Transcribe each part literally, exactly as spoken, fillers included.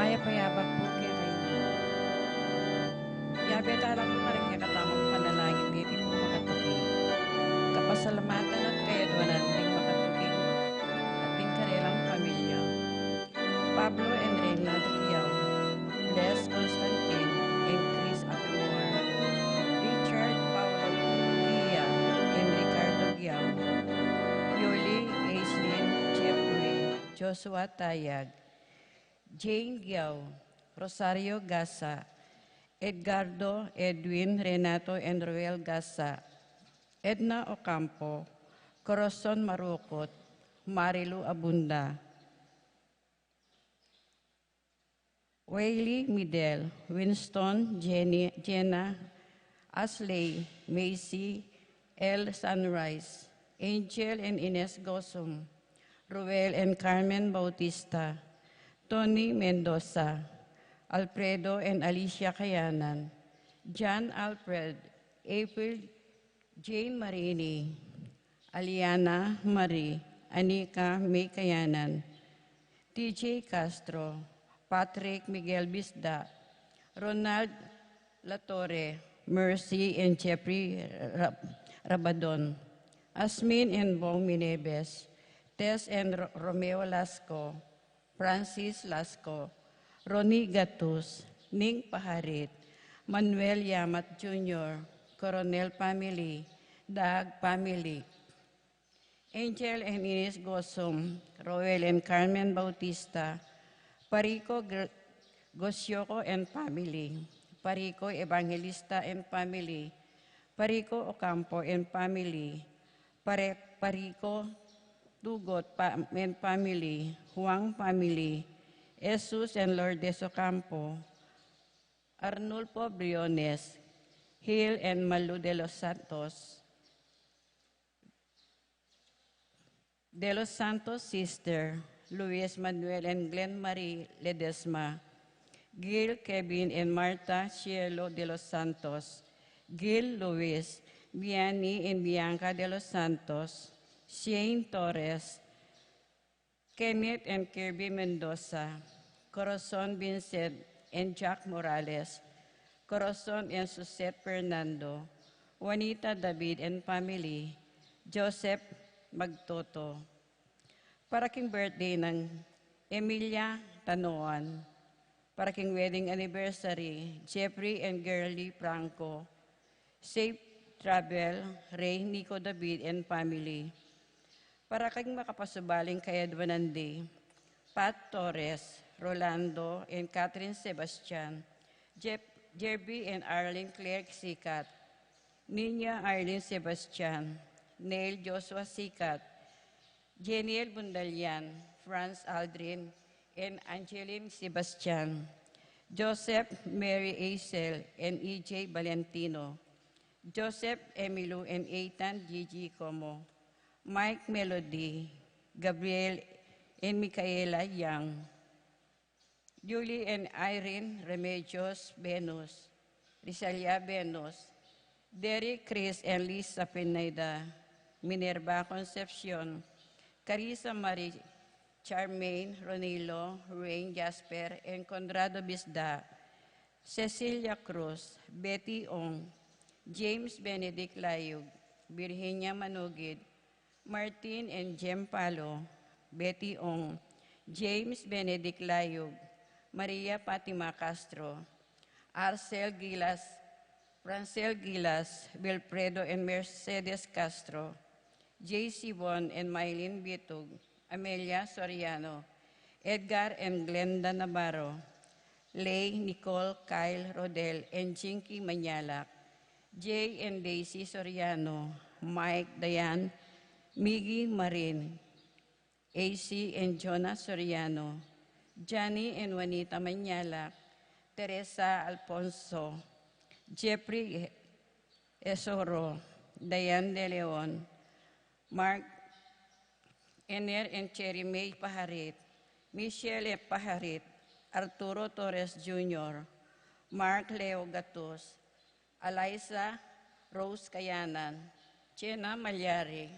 Mayap a yabak pu kekayu. Yabe tala pu karing kekatamung panalangin deti pung makatuki. Kapasalamatan at kayadwanan ding makatuki at ding karelang pamilya. Pablo and Reynaldo Quiao, Les Constantine and Chris Applemore, Richard Paulo Guia and Ricardo Quiao, Yuli, Aislin, Jeffrey, Joshua Tayag, Jane Quiao, Rosario Gasa, Edgardo, Edwin, Renato and Roel Gasa, Edna Ocampo, Corazon Marukut, Marilu Abunda, Whaley Midel, Winston, Jenny, Jenna, Asley, Macy, El Sunrise, Angel and Ines Gosum, Ruel and Carmen Bautista, Tony Mendoza, Alfredo and Alicia Kayanan, John Alfred, April, Jane Marini, Aliana Marie, Anika May Kayanan, T J Castro, Patrick Miguel Bisda, Ronald Latorre, Mercy and Jeffrey Ra-, Rabadon, Asmin and Bong Minebes, Tess and Ro-, Romeo Lasco, Francis Lasco, Ronnie Gatus, Ning Paharit, Manuel Yamat Junior, Coronel family, Daag family, Angel and Ines Gosum, Roel and Carmen Bautista, Parico Gr-, Gosioko and family, Parico Evangelista and family, Parico Ocampo and family, Pare-, Parico Tugot pa-, and family, Huang family, Jesus and Lourdes Ocampo, Arnulfo Briones, Hill and Malu de los Santos, De los Santos sister, Luis Manuel and Glenn Marie Ledesma, Gil, Kevin and Martha Cielo de los Santos, Gil, Luis, Vianney and Bianca de los Santos, Shane Torres, Kenneth and Kirby Mendoza, Corazon Vincent and Jack Morales, Corazon and Suzette Fernando, Juanita David and family, Joseph Magtoto. Para king birthday nang Emilia Tanoan, para king wedding anniversary, Jeffrey and Girly Franco, safe travel, Ray, Nico David and family. Para king makapasubaling kayadwanan di, Pat Torres, Rolando and Catherine Sebastian, Jeff-, Jerby and Arlene Claire Sikat, Nina Arlene Sebastian, Neil Joshua Sikat, Jeniel Bundalian, Franz Aldrin and Angeline Sebastian, Joseph Mary Acel and E J Valentino, Joseph Emilio and Ethan Gigi Como, Mike Melody, Gabriel and Micaela Yang, Julie and Irene Remedios Venus, Risalia Venus, Derek, Chris and Lisa Pineda, Minerva Concepcion, Carissa Marie, Charmaine, Ronilo, Rain, Jasper and Conrado Bisda, Cecilia Cruz, Betty Ong, James Benedict Layug, Virginia Manugid, Martin and Jem Palo, Betty Ong, James Benedict Layug, Maria Fatima Castro, Arcel Gilas, Francel Gilas, Wilfredo and Mercedes Castro, J C Bon and Mylene Bitug, Amelia Soriano, Edgar and Glenda Navarro, Lay, Nicole, Kyle, Rodel and Jinky Manyalak, Jay and Daisy Soriano, Mike, Diane, Miggy, Marin, A C and Jonah Soriano, Johnny and Juanita Manyalak, Teresa Alfonso, Jeffrey Esoro, Diane De Leon, Mark Ener and Cherry May Paharit, Michelle Paharit, Arturo Torres Junior, Mark Leo Gatus, Eliza Rose Kayanan, Chena Malyari,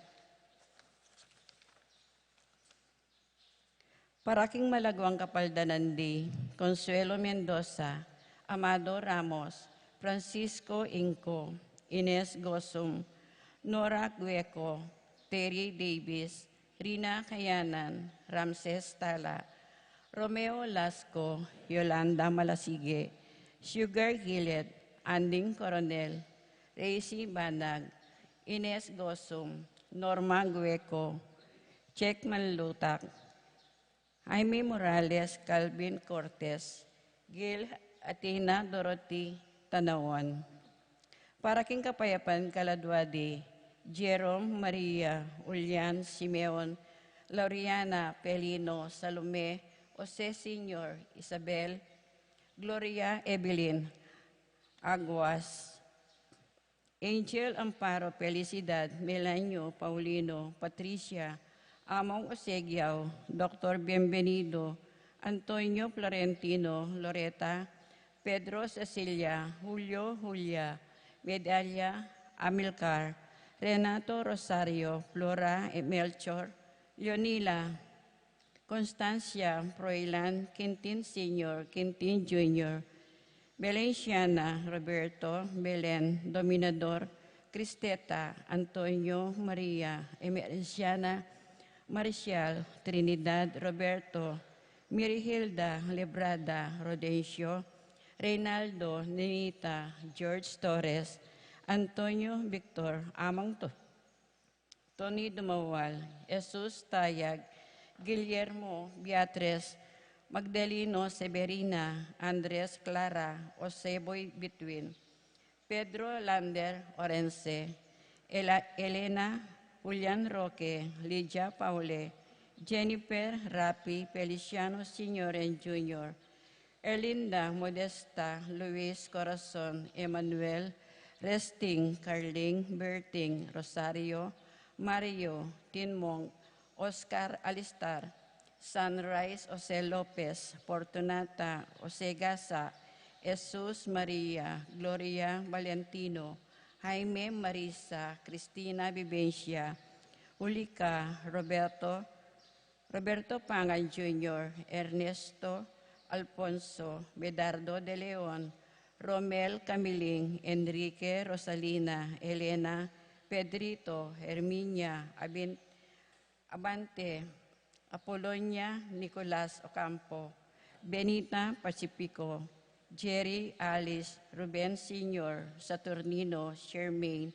Para king malaguang kapaldanan di Consuelo Mendoza, Amado Ramos, Francisco Inco, Ines Gosum, Nora Gueco, Terry Davis, Rina Kayanan, Ramses Tala, Romeo Lasco, Yolanda Malasige, Sugar Gillet, Anding Coronel, Racy Banag, Ines Gosum, Norma Gueco, Jack Manlutak, Jaime Morales, Calvin Cortez, Gil Athena Dorothy Tanawan. Para king kapayapan kaladua di Jerome, Maria, Julian, Simeon, Lauriana, Pelino, Salome, Jose Senior, Isabel, Gloria, Evelyn, Aguas, Angel, Amparo, Felicidad, Melanio, Paulino, Patricia, Among Osegiao, Doctor Bienvenido, Antonio, Florentino, Loreta, Pedro, Cecilia, Julio, Julia, Medalia, Amilcar, Renato, Rosario, Flora, Melchor, Leonila, Constancia, Froilan, Quintin Senior, Quintin Junior, Valenciana, Roberto, Belen, Dominador, Cristeta, Antonio, Maria, Emerciana, Marcial, Trinidad, Roberto, Mirihilda, Lebrada, Rodencio, Reynaldo, Ninita, George Torres, Antonio, Victor, Amang To-, Tony Dumawal, Jesus Tayag, Guillermo, Beatriz, Magdaleno, Severina, Andres, Clara, Oseboy Bitwin, Pedro, Lander, Orense, Ela-, Elena, Julian Roque, Lydia Paule, Jennifer, Rapi, Feliciano Senior and Junior, Erlinda, Modesta, Luis, Corazon, Emmanuel, Resting, Carling, Berting, Rosario, Mario, Tinmong, Oscar, Alistar, Sunrise, Jose Lopez, Fortunata, Jose Gasa, Jesus, Maria, Gloria, Valentino, Jaime, Marisa, Cristina, Vivencia, Ulica, Roberto, Roberto Pangan Junior, Ernesto, Alfonso, Medardo de Leon, Romel, Camiling, Enrique, Rosalina, Elena, Pedrito, Herminia, Abin-, Abante, Apolonia, Nicolas Ocampo, Benita, Pacifico, Jerry, Alice, Ruben Senior, Saturnino, Shermaine,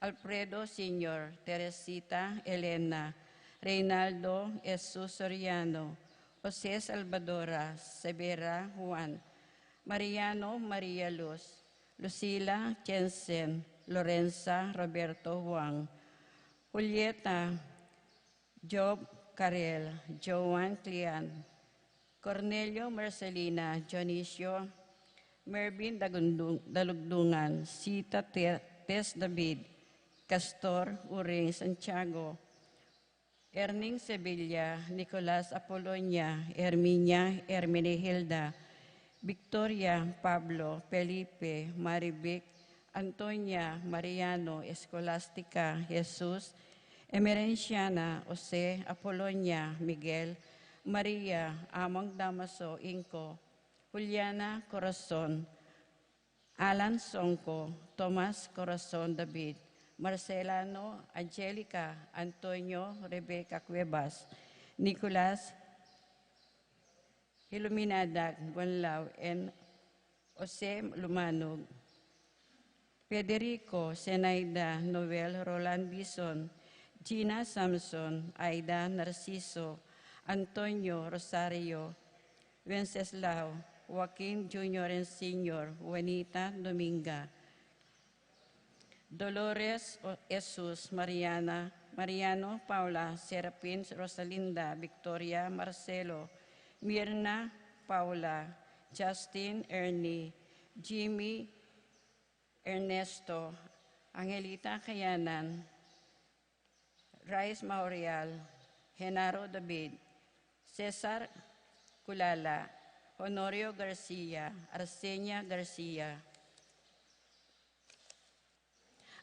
Alfredo Senior, Teresita, Elena, Reynaldo, Jesus Soriano, Jose, Salvadora, Severa, Juan, Mariano, Maria Luz, Lucila, Jensen, Lorenza, Roberto, Juan, Julieta, Job, Karel, Joan, Clean, Cornelio, Marcelina, Dionisio, Mervin, Dagundung-, Dalugdungan, Sita, Te-, Tess, David, Castor, Uring, Santiago, Erning, Sevilla, Nicolas, Apolonia, Herminia, Hermenegilda, Victoria, Pablo, Felipe, Marivic, Antonia, Mariano, Escolastica, Jesus, Emerenciana, Jose, Apolonia, Miguel, Maria, Among Damaso, Inco, Juliana, Corazon, Alan, Songco, Tomas, Corazon, David, Marcelano, Angelica, Antonio, Rebecca, Cuevas, Nicolas, Iluminada, Guanlao, and Jose Lumanog, Federico, Zenaida, Noel, Roland, Bison, Gina, Samson, Aida, Narciso, Antonio, Rosario, Wenceslao, Joaquin Junior and Senior, Juanita, Dominga, Dolores, O-, Jesus, Mariana, Mariano, Paula, Serafin, Rosalinda, Victoria, Marcelo, Mirna, Paula, Justin, Ernie, Jimmy, Ernesto, Angelita Kayanan, Rice Maurial, Genaro David, Cesar Culala, Honorio Garcia, Arsenia Garcia.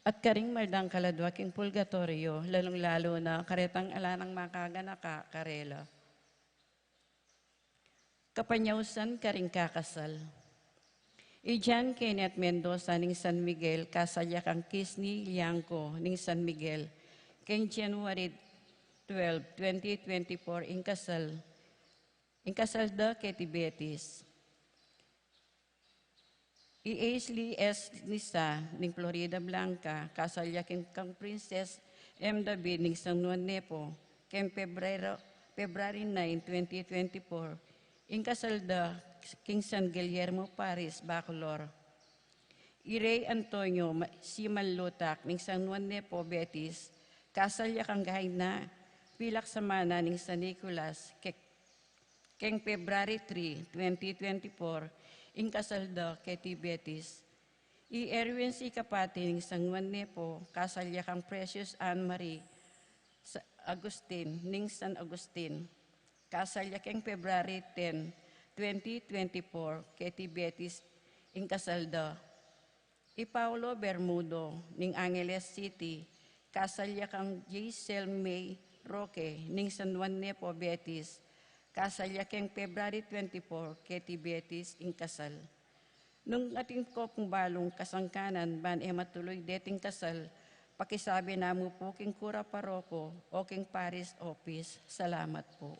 At karing maldang kaladua king purgatorio, lalung-lalu na karetang ala nang makaganaka karela. Kapanyausan karing kakasal. I John Kenneth Mendoza ning San Miguel, kasal ya kang Kisney Liangco ning San Miguel, keng January twelve, twenty twenty-four, ing kasal, ing kasal da keti Betis. I Ashley S. Nisa ning Florida Blanca, kasal ya king kang Princess M. David ning San Juan Nepo, keng Pebrero, February nine, twenty twenty-four, ing kasal da king San Guillermo Parish, Bacolor. I Rey Antonio Ma-, C. Manlutak ning San Juan Nepo, Betis, kasal ya kang Gaina Pilak Samana ning San Nicolas, ke-, keng February three, twenty twenty-four, ing kasal da keti Betis. I Erwin C. Kapati ning San Juan Nepo, kasal ya kang Precious Anne Marie Sa-, Agustin ning San Agustin, kasal ya keng February ten, twenty twenty-four, keti Betis ing kasal da. I Paulo Bermudo ning Angeles City, kasal ya kang Giselle May Roque ning San Juan Nepo, Betis, kasal ya keng February twenty-four, keti Betis ing kasal. Nung atin ko pung balung kasangkanan ban e matuluy deting kasal, pakisabi na mu pu king kura paroko o king parish office. Salamat pu.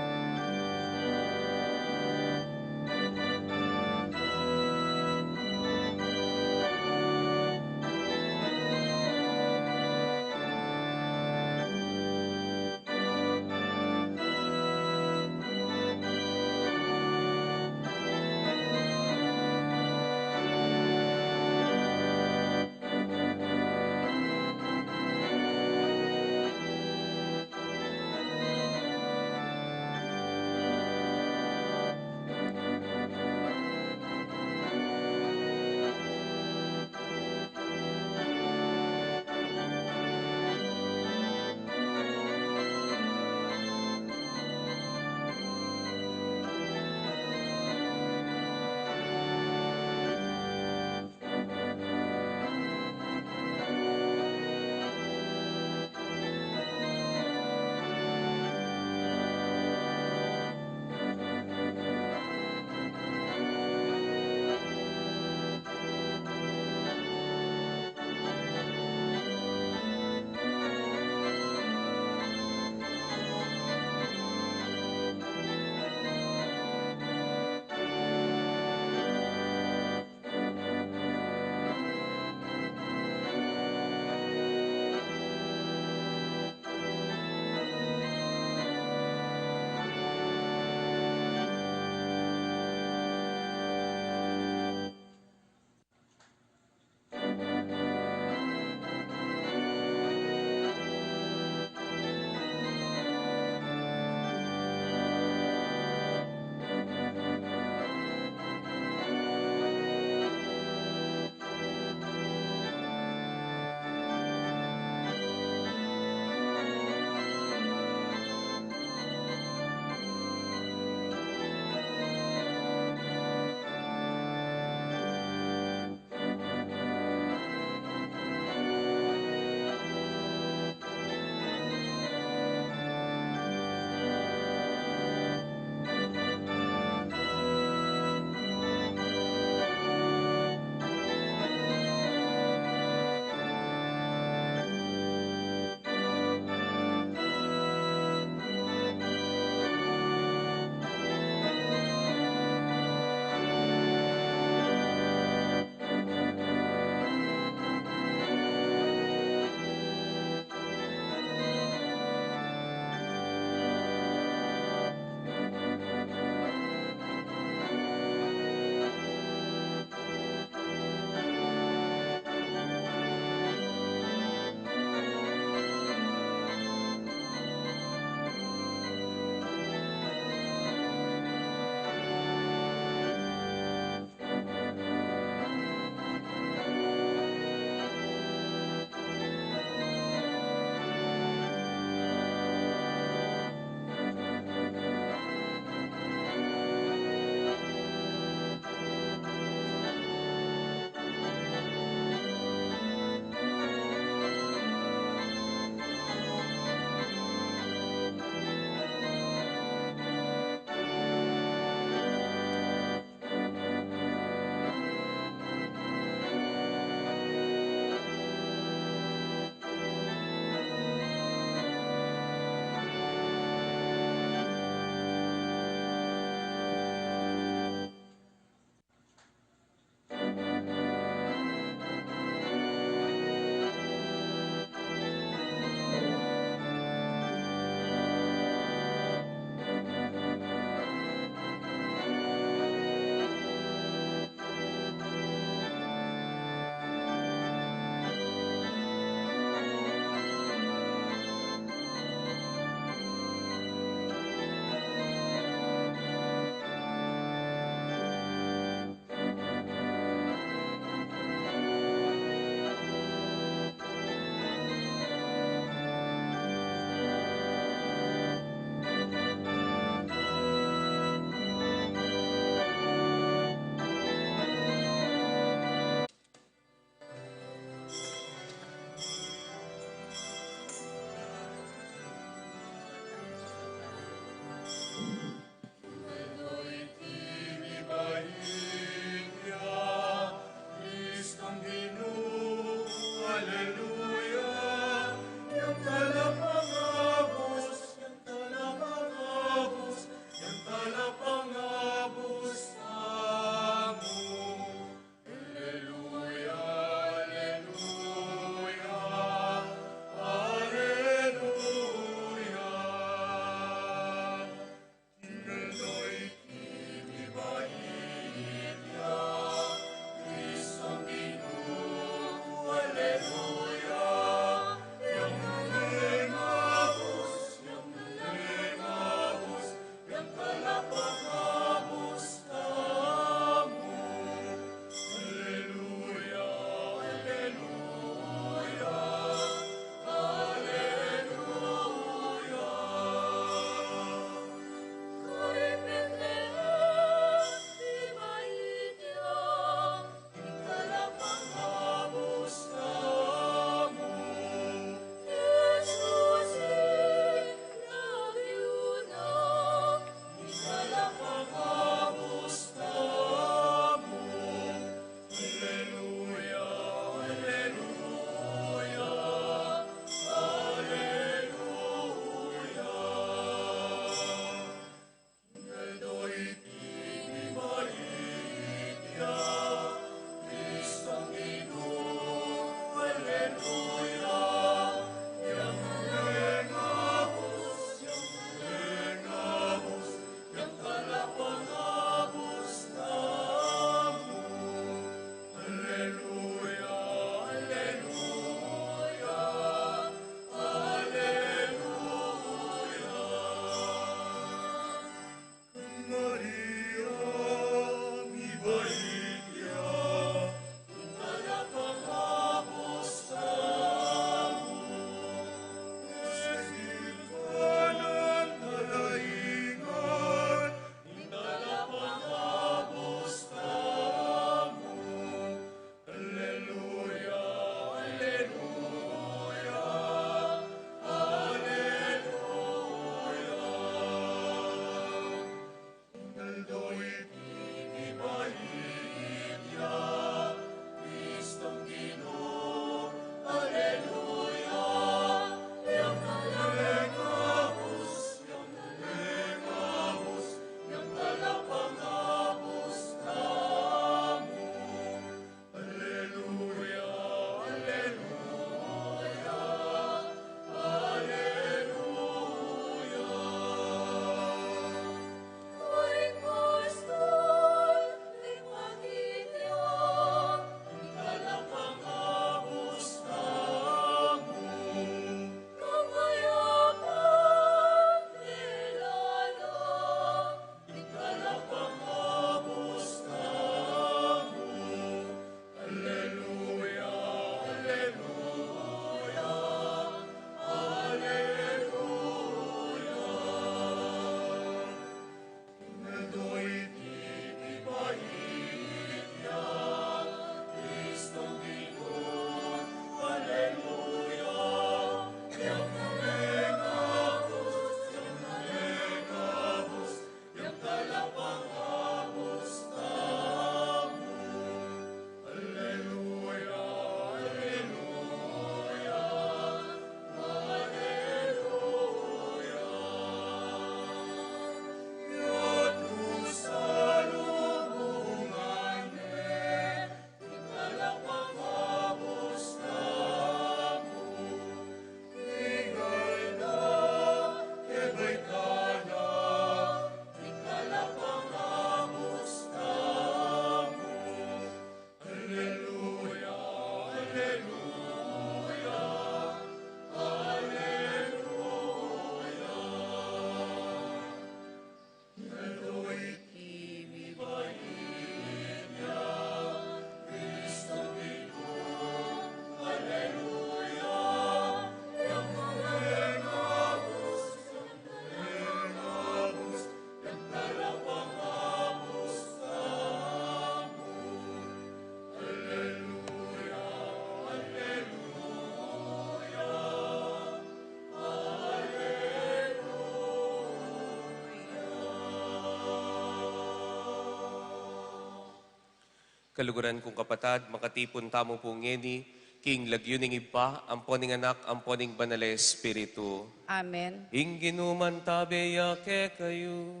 Kaluguran kung kapatad, makatipun tamu pu ngeni king lagyu ning Ibpa, ampo ning Anak, ampo ning Banal a Espiritu. Amen. Ing Ginu mantabe ya kekayu.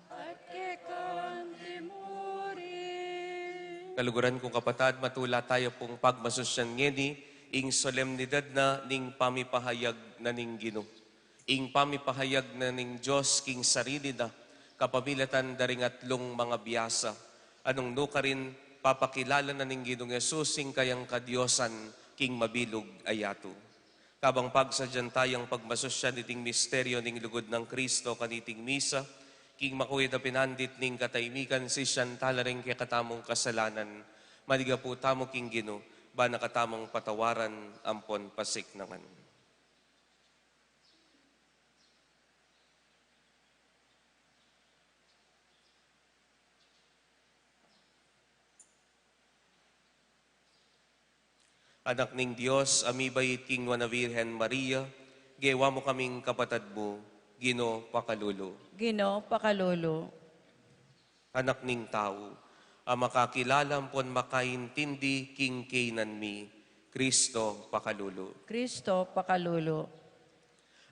At keka mu rin. Kaluguran kung kapatad, matula taya pung pagmasusyan ngeni ing solemnidad na ning pamipahayag na ning Ginu. Ing pamipahayag na ning Dios king sarili na, kapamilatan da ring atlung mangabiasa, a nung nukarin papakilala na ning Ginung Jesus ing kayang kadiosan king mabilug a yatu. Kabang pagsadyan tayang pagmasusyan iting misteryo ning lugud nang Kristo kaniting misa, king makuid a pinandit ning katahimikan sisian tala ring kekatamung kasalanan, maligapu tamu king Ginu, ba na katamung patawaran ampon pasiknangan. Anak ning Dios, a mibait king Nuan a Virgen Maria, gewa mu kaming kapatad mu, Ginu pakalulu. Ginu pakalulu. Anak ning tau, a makakilala ampon makaintindi king kaynan mi, Kristo pakalulu. Kristo pakalulu.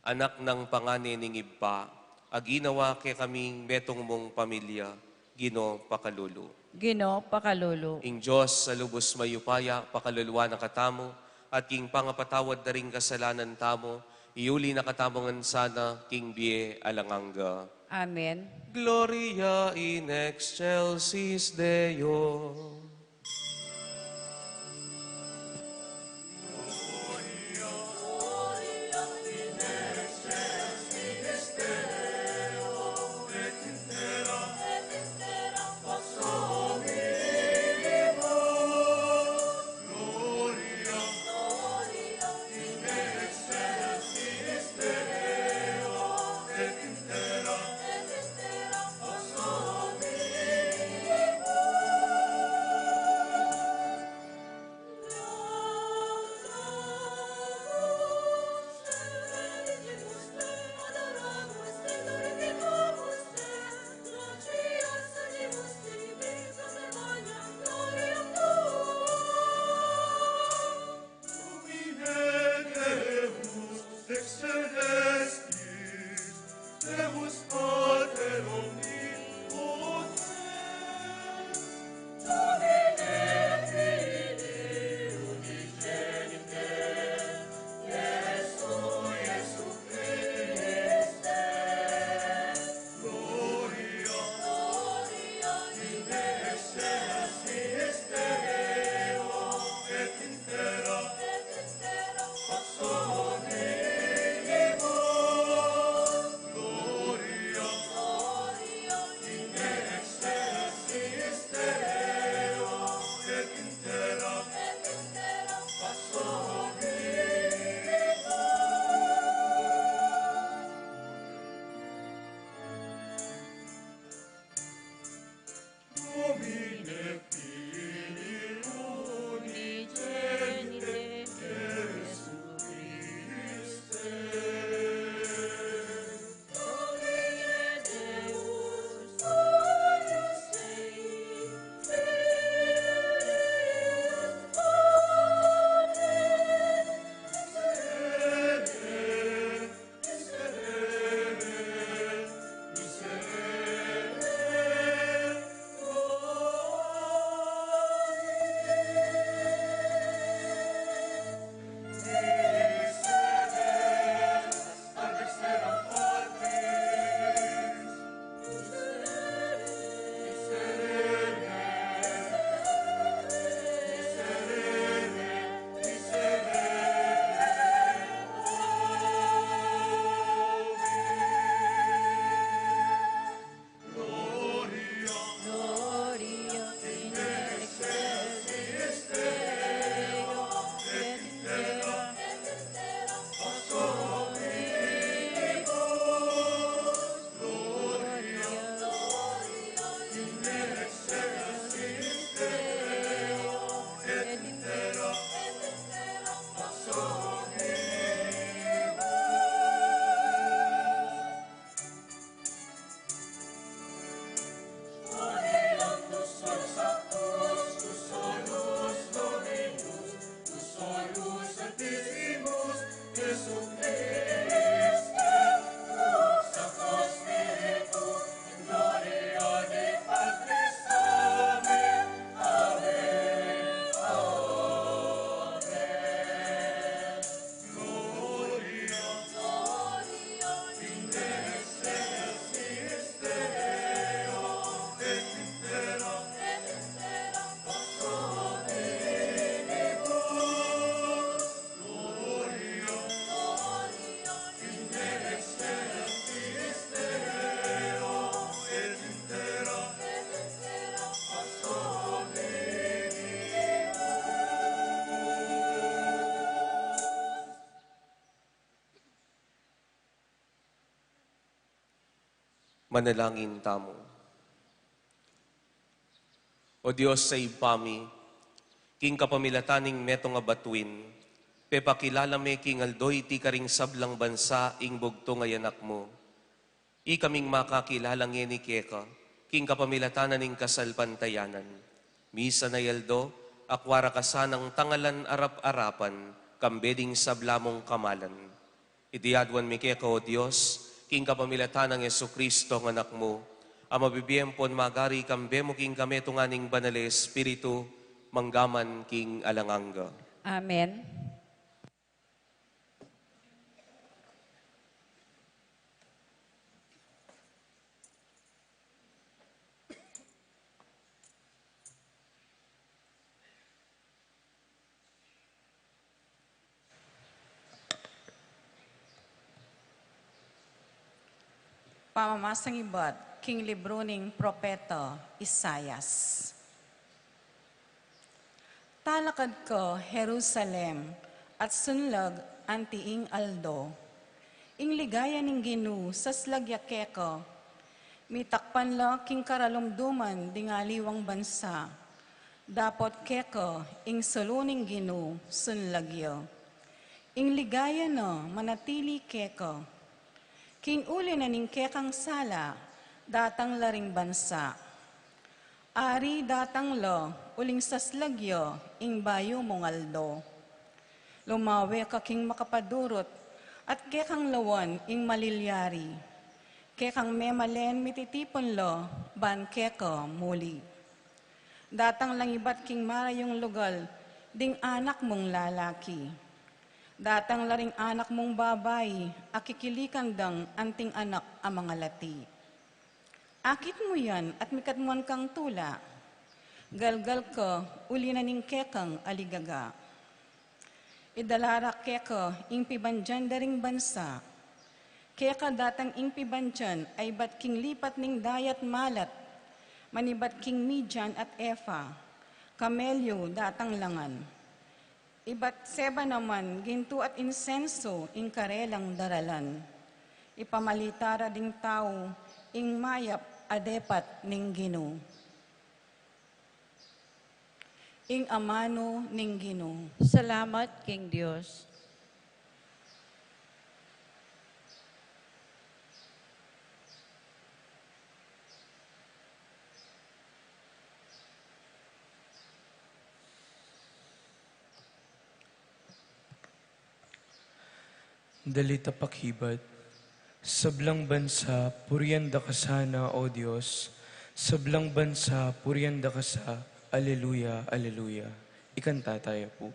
Anak nang pangane ning Ibpa, a ginawa kekaming metung mung pamilya, Ginu pakalulu. Ginu pakalulu. Ing Dios a lubus mayupaya, pakaluluan na katamu, at king pangapatawad da ring kasalanan tamu, iuli na katamu ngan sana king bie alang angga. Amen. Gloria in excelsis Deo. Manalangin tamu. O Dios a Ibpa mi, king kapamilatan ning metung a batuin, pepakilala me king aldo iti karing sablang bansa ing bugtung a Anak mu. Ikaming makakilala ngeni keka, king kapamilatan na ning kasalpantayanan. Misan a aldo, akwa ra ka sanang tangalan arap-arapan, kambe ding sabla mung kamalan. Iti aduan mi keka, O Dios, king kapamilatan nang Jesucristo a Anak mu, a mabibie ampon magari kambe mu king kametungan ning Banal a Espiritu, mangga man king alang angga. Amen. Pamamasang ibat king libru ning propeta Isaias. Talakad ka Jerusalem, at sunlag anti ing aldo. Ing ligaya ning Ginu saslag ya keka, mitakpan la king karalumduman ding aliwang bansa. Dapot keka ing salu ning Ginu sunlag ya. Ing ligaya na manatili keka. King uli na ning kekang sala, datang la ring bansa. Ari, datang la, uling saslag ya ing bayu mung aldo. Lumawe ka king makapadurut, at kekang lawan ing malilyari. Kekang memalen mititipun la, ban keka muli. Datang lang ibat king marayung lugal ding anak mung lalaki. Datang la ring anak mung babai, a kikilikan dang anting anak a mangalati. Akit mu yan at mikatmuan kang tula. Galgal ka uli na ning kekang aligaga. Idala ra keka ing pibandian da ring bansa. Keka datang ing pibandian a ibat king lipat ning dayat malat, manibat king Midian at Efa, kamelyu datang la ngan. Ibat Seba naman gintu at insenso ing karelang daralan. Ipamalita ra ding tau ing mayap a depat ning Ginu. Ing amanu ning Ginu. Salamat king Dios. Dalit a pakibat. Sablang bansa, purian da ka sana, O Dios. Sablang bansa, purian da ka sa. Aleluya, aleluya. Ikanta taya pu.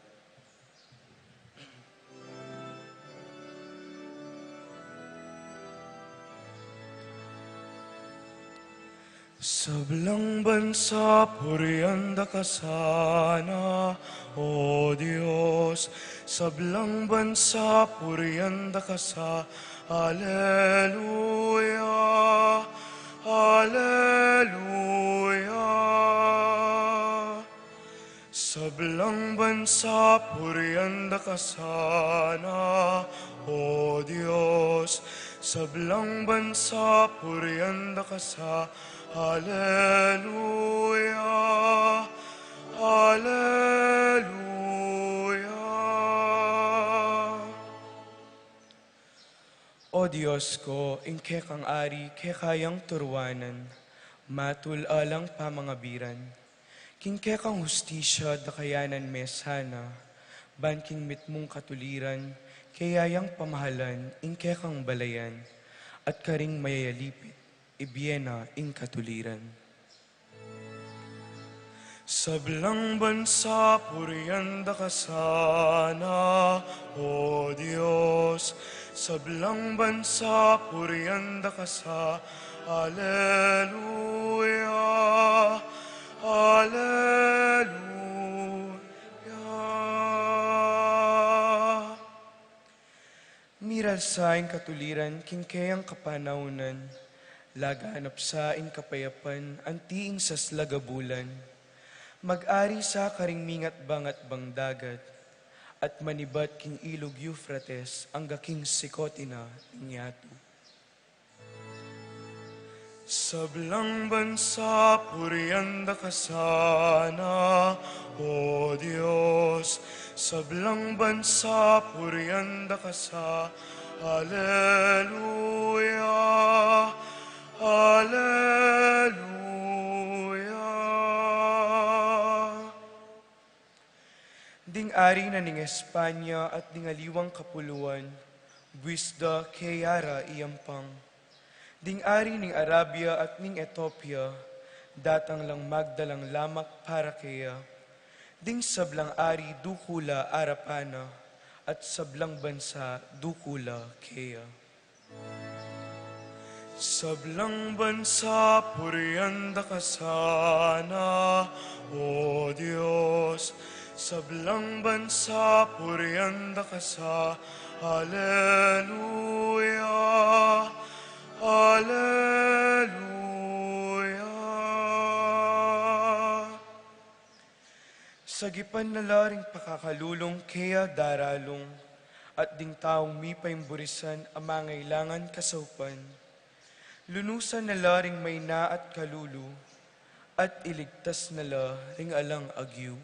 Sablang bansa, purian da ka sana, O Dios. Sablang bansa, purian da ka sa. Aleluya, aleluya. Sablang bansa, purian da ka sana, O Dios. Sablang bansa, purian da ka sa. Aleluya, aleluya. O Dios ko, ing kekang ari, keka yang turuanan, matul alang pamangabiran. King kekang hustisya, dakayanan me sana, ban king mitmung katuliran, keya yang pamahalan, ing kekang balayan, at karing mayayalipit, ibie na ing katuliran. Sablang bansa, purian da ka sana, O Dios. Sablang bansa, purian da ka sa. Aleluya, aleluya. Miralsa ing katuliran king keyang kapanaunan, laganap sa ing kapayapan anti ing saslag a bulan. Mag-ari sa karing mingatbang-atbang dagat, at manibat king ilug Euphrates angga king sikote na ning yatu. Sablang bansa, purian da ka sana, O Dios. Sablang bansa, purian da ka sa-, Aleluya, Aleluya. Ding ari na ning Espanya at ding aliwang kapuluan, buis da keya ra iyampang. Ding ari ning Arabia at ning Etiopia, datang lang magdalang lamak para keya. Ding sablang ari dukul la arapan na, at sablang bansa dukul la keya. Sablang bansa, purian da ka sana, O Dios. Sablang bansa, purian da ka sa-, Aleluya, Aleluya. Sagipan na la ring pakakalulung keya daralung, at ding taung mipaimburisan a mangailangan kasaupan. Lunusan na la ring maina at kalulu, at iligtas na la ring alang agyu.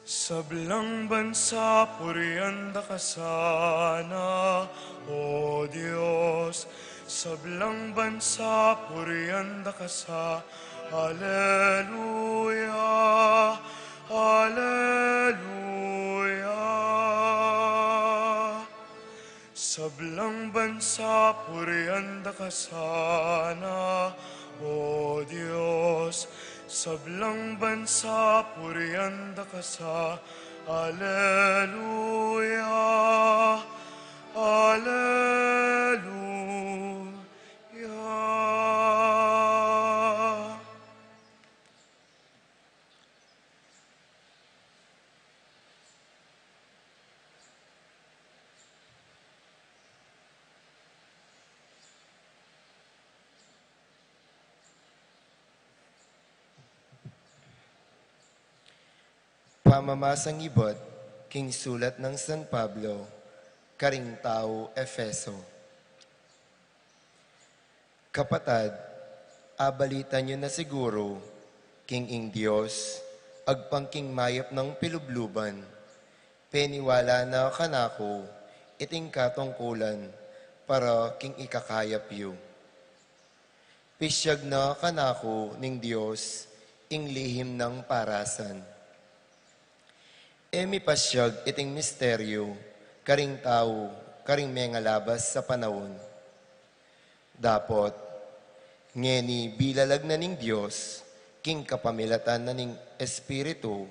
Sablang bansa, purian da ka sana, O Dios. Sablang bansa, purian da ka sa-, Aleluya, Aleluya. Sablang bansa, purian da ka sana, O Dios. Sablang bansa, purian da ka sa-, Aleluya, Aleluya. Pamamasang ibat king sulat nang San Pablo karing tau Efeso. Kapatad, abalitan yu na siguru king ing Dios agpang king mayap nang pilubluban, peniwala na kanaku iting katungkulan para king ikakayap yu. Pisyag na kanaku ning Dios ing lihim nang parasan. E mi pasyag iting misteryu karing tau karing mengalabas a panaun. Dapot ngeni bilalag na ning Dios king kapamilatan na ning Espiritu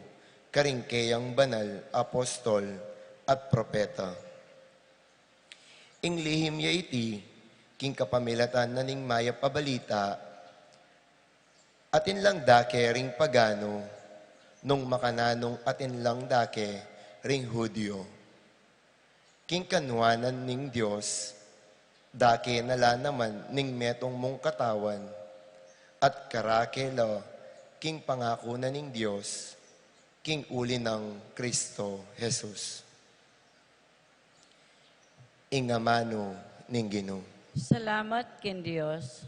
karing keyang banal a apostol at propeta. Ing lihim ya iti king kapamilatan na ning mayap a balita, atin lang dake ring pagano, nung makananung atin lang dake ring Judio. King kanuanan ning Dios, dake na la naman ning metung mung katawan, at karake la king pangaku na ning Dios king uli nang Kristo Jesus. Ing amanu ning Ginu. Salamat king Dios.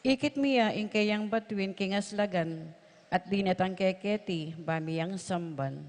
Ikit mi ya ing keyang batuin king aslagan, at dinatang ke keti ba mi yang samban.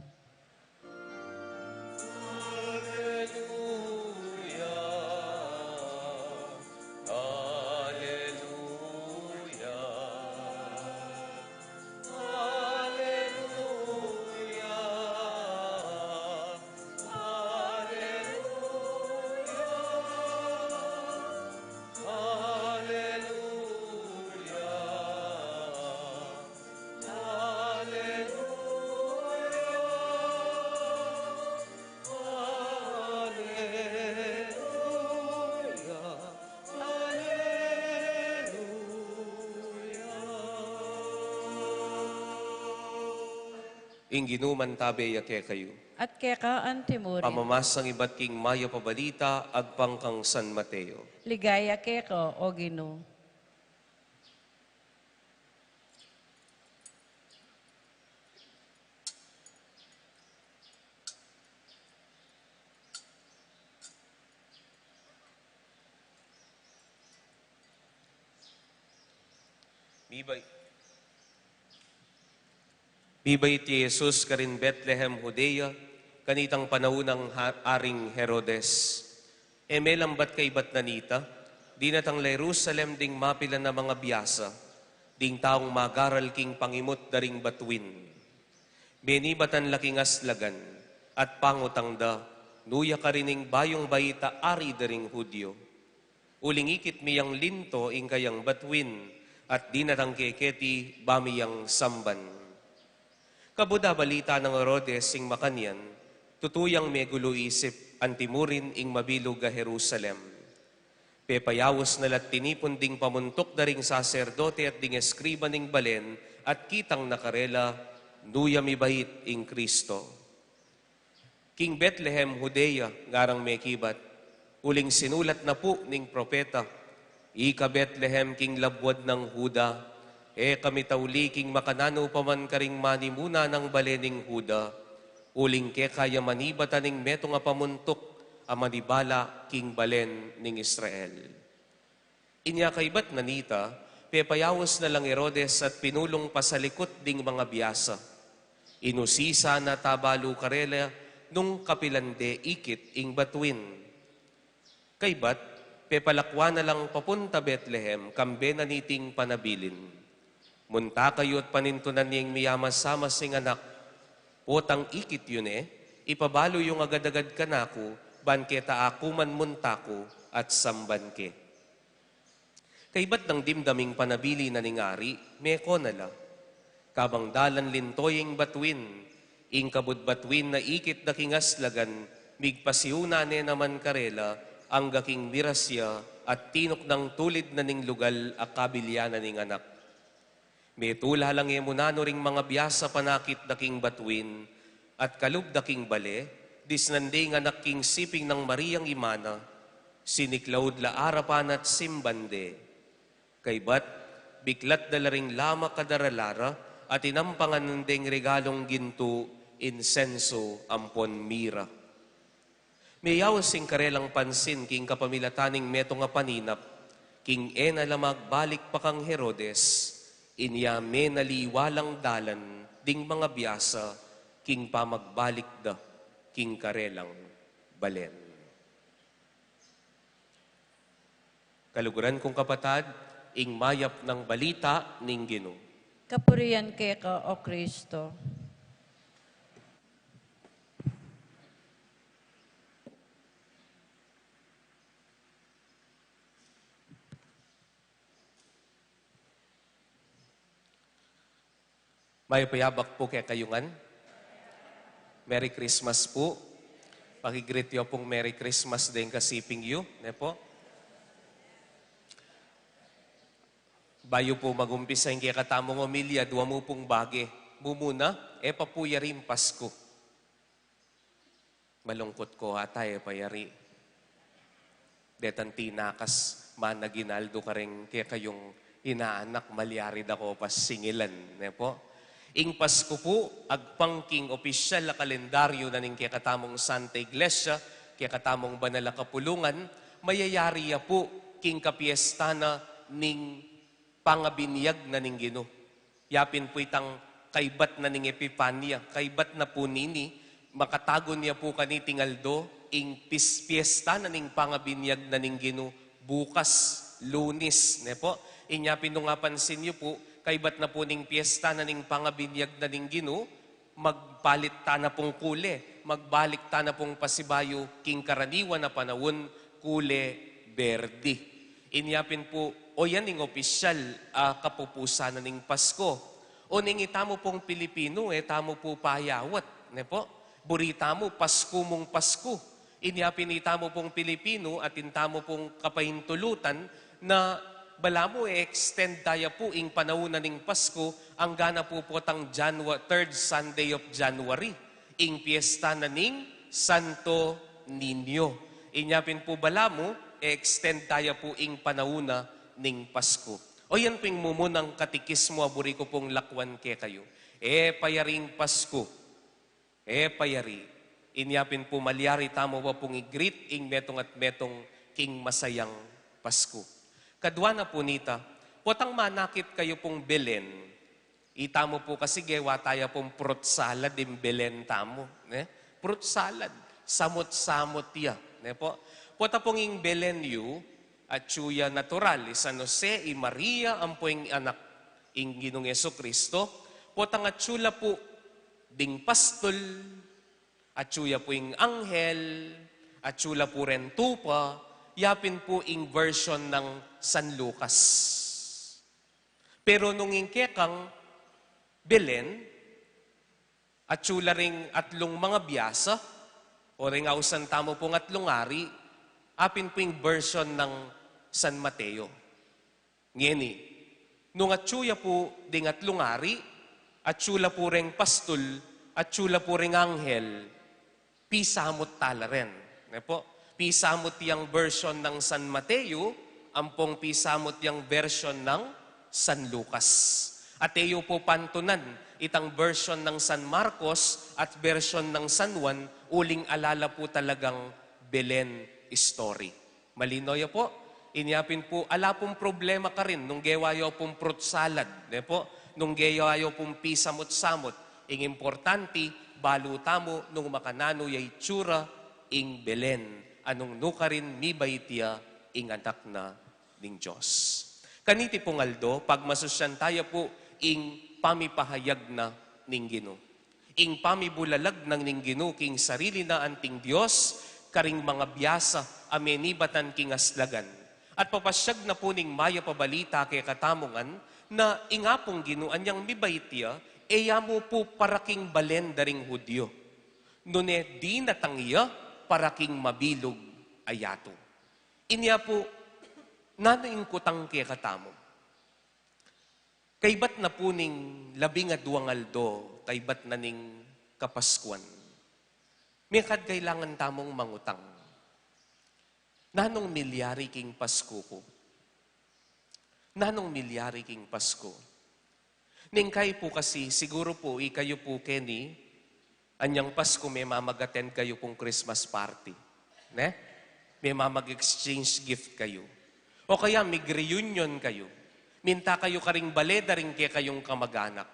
Ing Ginu mantabe ya kekayu. At keka antimurin. Pamamasang ibat king mayap a balita agpang kang San Mateo. Ligaya keka, O Ginu. Mibay-, mibait i Jesus karin Betlehem, Judea, kanitang panaun nang ha-, Aring Herodes. E melambat kaibat na nita, dinatang la Jerusalem ding mapilan a mangabiasa, ding taung magaral king pangimut da ring batuin. Menibatan la king aslagan, at pangutang da, nu ya karin ing bayung bait a ari da ring Judio. Uling ikit mi yang linto ing kayang batuin, at dinatang ke keti ba mi yang samban. Kabud a balita nang Herodes ing makanyan, tutu yang megulu isip, antimurin ing mabilug a Jerusalem. Pepayaus na la't tinipun ding pamuntuk da ring saserdote at ding eskriba ning balen, at kitang na karela, nu ya mibait ing Kristo. King Betlehem, Judea, ngarang mekibat, uling sinulat na pu ning propeta, "Ika Betlehem, king labuad nang Juda, e ka mitauli king makananu pa man karing manimuna nang bale ning Juda, uling keka ya manibatan ing metung a pamuntuk a manibala king balen ning Israel." Inya kaibat na nita, pepayaus na lang Herodes at pinulung pasalikut ding mangabiasa. Inusisa na at abalu karela nung kapilan de ikit ing batuin. Kaibat, pepalakwan na lang papunta Betlehem, kambe na niting panabilin. Munta kayu at panintunan ye ing miyamasamas ing anak. Potang ikit yu ne, ipabalu yung agad-agad kanaku, ban keta aku man munta ku at samban ke. Kaibat nang dimdam ing panabilin na ning ari, meko na la. Kabang dalan linto ya ing batuin, ing kabud batuin na ikit da king aslagan, migpasiuna ne naman karela, angga king miras ya, at tinuknang tulid na ning lugal a kabilyanan ning anak. Metula lang e mu nanu ring mangabiasa panakit da king batuin, at kalub da king bale, disnan de ing anak king siping nang Mariang ima na, siniklaud la arapan at simban de. Kaibat, biklat da la ring lamak a darala ra, at inampangan deng regalung gintu, insensu, ampon mira. Meyaus ing karelang pansin king kapamilatan ning metung a paninap, king e na la magbalik pa kang Herodes, inya menaliwa lang dalan ding mangabiasa king pamagbalik da king karelang balen. Kaluguran kung kapatad, ing mayap nang balita ning Ginu. Kapurian keka, O Kristo. Mayap a yabak pu kekayu ngan. Merry Christmas pu. Paki-greet yu pung Merry Christmas deng kasiping yu, ne pu? Bayu pu magumpisa ing kekatamung omilya, dua mu pung bage. Mumuna, e pa pu yari ing Pasku. Malungkut ko ata, e pa yari. Detang tinakas, man aginaldo kareng kekayung inaanak, malyari da ko pa singilan, ne pu? Ing Pasku pu, agpang king opisyal a kalendaryo na ning kekatamung Santa Iglesia, kekatamung banal a kapulungan, mayayari ya pu king kapiesta na ning pangabinyag na ning Ginu. Yapin pu itang kaibat na ning Epipania, kaibat na pu nini, makatagun ya pu kaniting aldo, ing pis-, piesta na ning pangabinyag na ning Ginu, bukas, Lunis, ne pu? Inya pin nung apansin yu pu, kaibat na pu ning piesta na ning pangabinyag na ning Ginu, magpalit tana pung kule, magbalik tana pung pasibayu, king karaniwan a panaun, kule berdi. Inya pin pu, o yan ing opisyal a kapupusan na ning Pasko. Uling itamu pung Pilipinu, e tamu pu payawat, ne pu? Buri tamu, Pasku mung Pasku. Inya pin itamu pung Pilipinu, atin tamu pung kapaintulutan na Balamu, e-extend taya pu ing panaun na ning Pasku, angga na pu potang Janua-, third Sunday of January, ing piesta na ning Santo Niño. Inya pin pu balamu, e-extend taya pu ing panaun na ning Pasku. O yan pu ing mumunang katikismo a buri ku pung lakwan kekayu. E pa yaring Pasku. E pa yari. Inya pin pu malyari tamu pa pung i-greet ing metung at metung king masayang Pasku. Kadua na pu nita, potang manakit kayu pung Belen, itamu pu kasi gewa taya pung fruit salad ing Belen tamu, ne? Fruit salad, samut-samut ya, ne po? Pota pung ing Belen yu, atyu ya natural, i San Jose, i Maria, ampo ing anak ing Ginung Jesucristo, potang atyu la pu ding pastul, atyu ya pu ing anghel, atyu la pu reng tupa, ya pin pu ing version nang San Lucas. Pero nung ing kekang Belen, atyu la ring atlung mangabiasa, o ring ausan tamu pung atlung ari, apin pu ing version nang San Mateo. Ngeni, nung atyu ya pu ding atlung ari, atyu la pu reng pastul, atyu la pu reng anghel, pisamut tala ren. Ne po? Pisamut yang version nang San Mateo, ampong pisamut yang version nang San Lucas. At e yu pu pantunan itang version nang San Marcos at version nang San Juan, uling ala la pu talagang Belen story. Malino ya po? Inya pin pu, ala pung problema karin nung gewa yu pung fruit salad, ne po? Nung gewa yu pung pisamut-samut. Ing importanti, balu tamu nung makananu ya itsura ing Belen, a nung nukarin mibait ya ing anak na ning Dios. Kaniti pung aldo, pagmasusyan taya pu ing pamipahayag na ning Ginu. Ing pamibulalag na ning Ginu king sarili na anting Dios, karing mangabiasa a menibatan king aslagan. At papasyag na pu ning mayap a balita kekatamu ngan, na ing Apung Ginu anyang mibait ya, e ya mu pu para king balen da ring Judio. Nune dinatang ya para king mabilug a yatu. Inya pu, nanu ing kutang kekatamu? Kaybat na pu ning labing aduang aldo, kaybat na ning Kapaskuan. Mekad kailangan tamung mangutang. Nanung milyari king Pasku ku? Nanung milyari king Pasku? Ning kayi pu kasi, siguru pu, ikayu pu keni, anyang Pasku, memamag-attend kayu kung Christmas party. Ne? Memamag-exchange gift kayu. O kaya, mig-reunion kayu. Minta kayu karing bale da ring kekayung kamag-anak.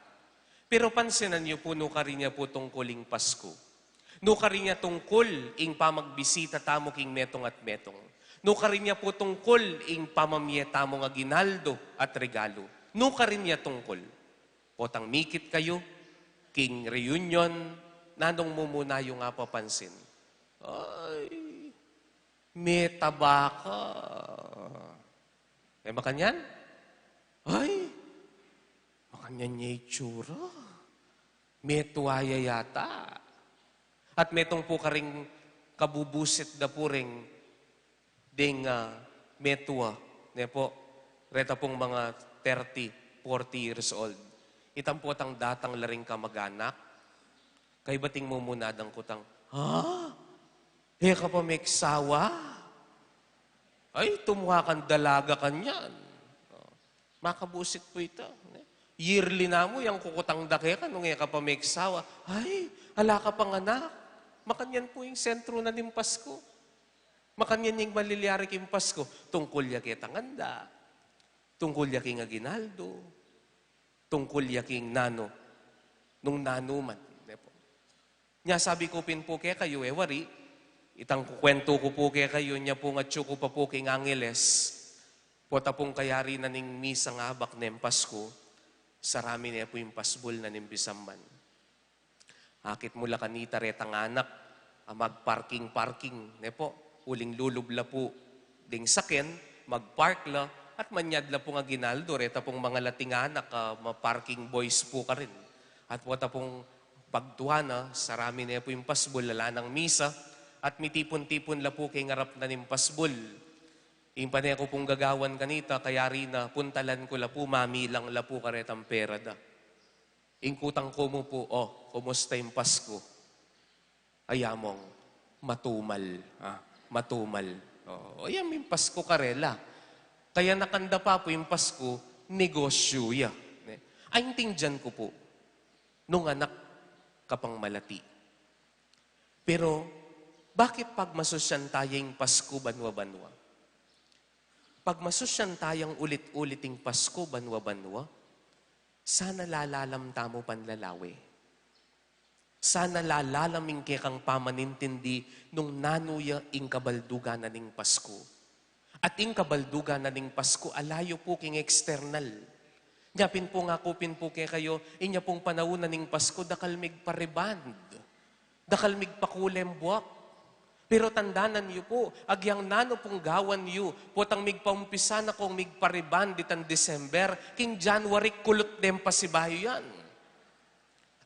Pero pansinan yu pu, nukarin ya pu tungkul ing Pasku. Nukarin ya tungkul ing pamagbisita tamu king metung at metung. Nukarin ya pu tungkul ing pamamie tamung aguinaldo at regalu. Nukarin ya tungkul. Potang mikit kayu king reunion, nanung mumuna yung apapansin? Ay, me tabaka. E makanyan? Ay, makanyan ya itsura. Me tua ya yata. At metung pu karing kabubusit da pu ring ding, ah, metua, ne po, reta pung mga thirty, forty years old. Itang potang datang la ring kamag-anak, kaybat ing mumuna dang kutang, "Ha? E ka pa meksawa? Ay, tumua kang dalaga kanyan." O, makabusit pu ita, ne? Yearly na mu yang kukutang da keka nung e ka pa meksawa. "Ay, ala ka pang anak." Makanyan pu ing sentru na ning Pasku. Makanyan ing malilyari king Pasku, tungkul ya ketang anda, tungkul ya king aguinaldo, tungkul ya king nanu, nung nanu man, ne po. Nya sabi ku pin pu kekayu, e wari, itang kukwentu ku pu kekayu, nya pung atyu ku pa pu king Angeles, pota pung kayari na ning misang abak neng Pasku, sarami ne pu ing pasbul na ning bisamban. Akit mu la kanita retang anak a magparking-parking, ne po? Uling lulub la pu ding saken, magpark la, at manyad la pung aguinaldo, reta pung mangalating anak a ma-parking boys pu karin. At pota pung pagtua na, sarami ne pu ing pasbul, ala nang misa, at mitipun-tipun la pu king arap na ning pasbul. Ing pane ku pung gagawan kanita, kayari na puntalan ku la pu, mamilang la pu karetang pera da. Ing kutang ku mu pu, "O, kumusta ing Pasku?" Ay, among matumal, ah, matumal. O, yan ing Pasku karela. Kayanakan da pa pu ing Pasku, negosyu ya. Ne? Aintindian ku pu, nung anak ka pang malati. Pero, bakit pagmasusyan taya ing Pasku banwa-banwa? Pagmasusyan tayang ulit-ulit ing Pasku banwa-banwa, sana lalalam tamu panlalawe. Sana lalalam ing kekang pamanintindi nung nanu ya ing kabaldugan na ning Pasku. At ing kabaldugan na ning Pasku, ala yu pu king external. Nya pin pu, ngaku pin pu kekayu, inya pung panaun na ning Pasku, dakal migpa-rebond. Dakal migpakule ing buak. Pero tandanan yu pu, agyang nanu pung gawan yu, potang migpaumpisa na kong migpa-rebond itang December, king January kulut deng pasibayu yan.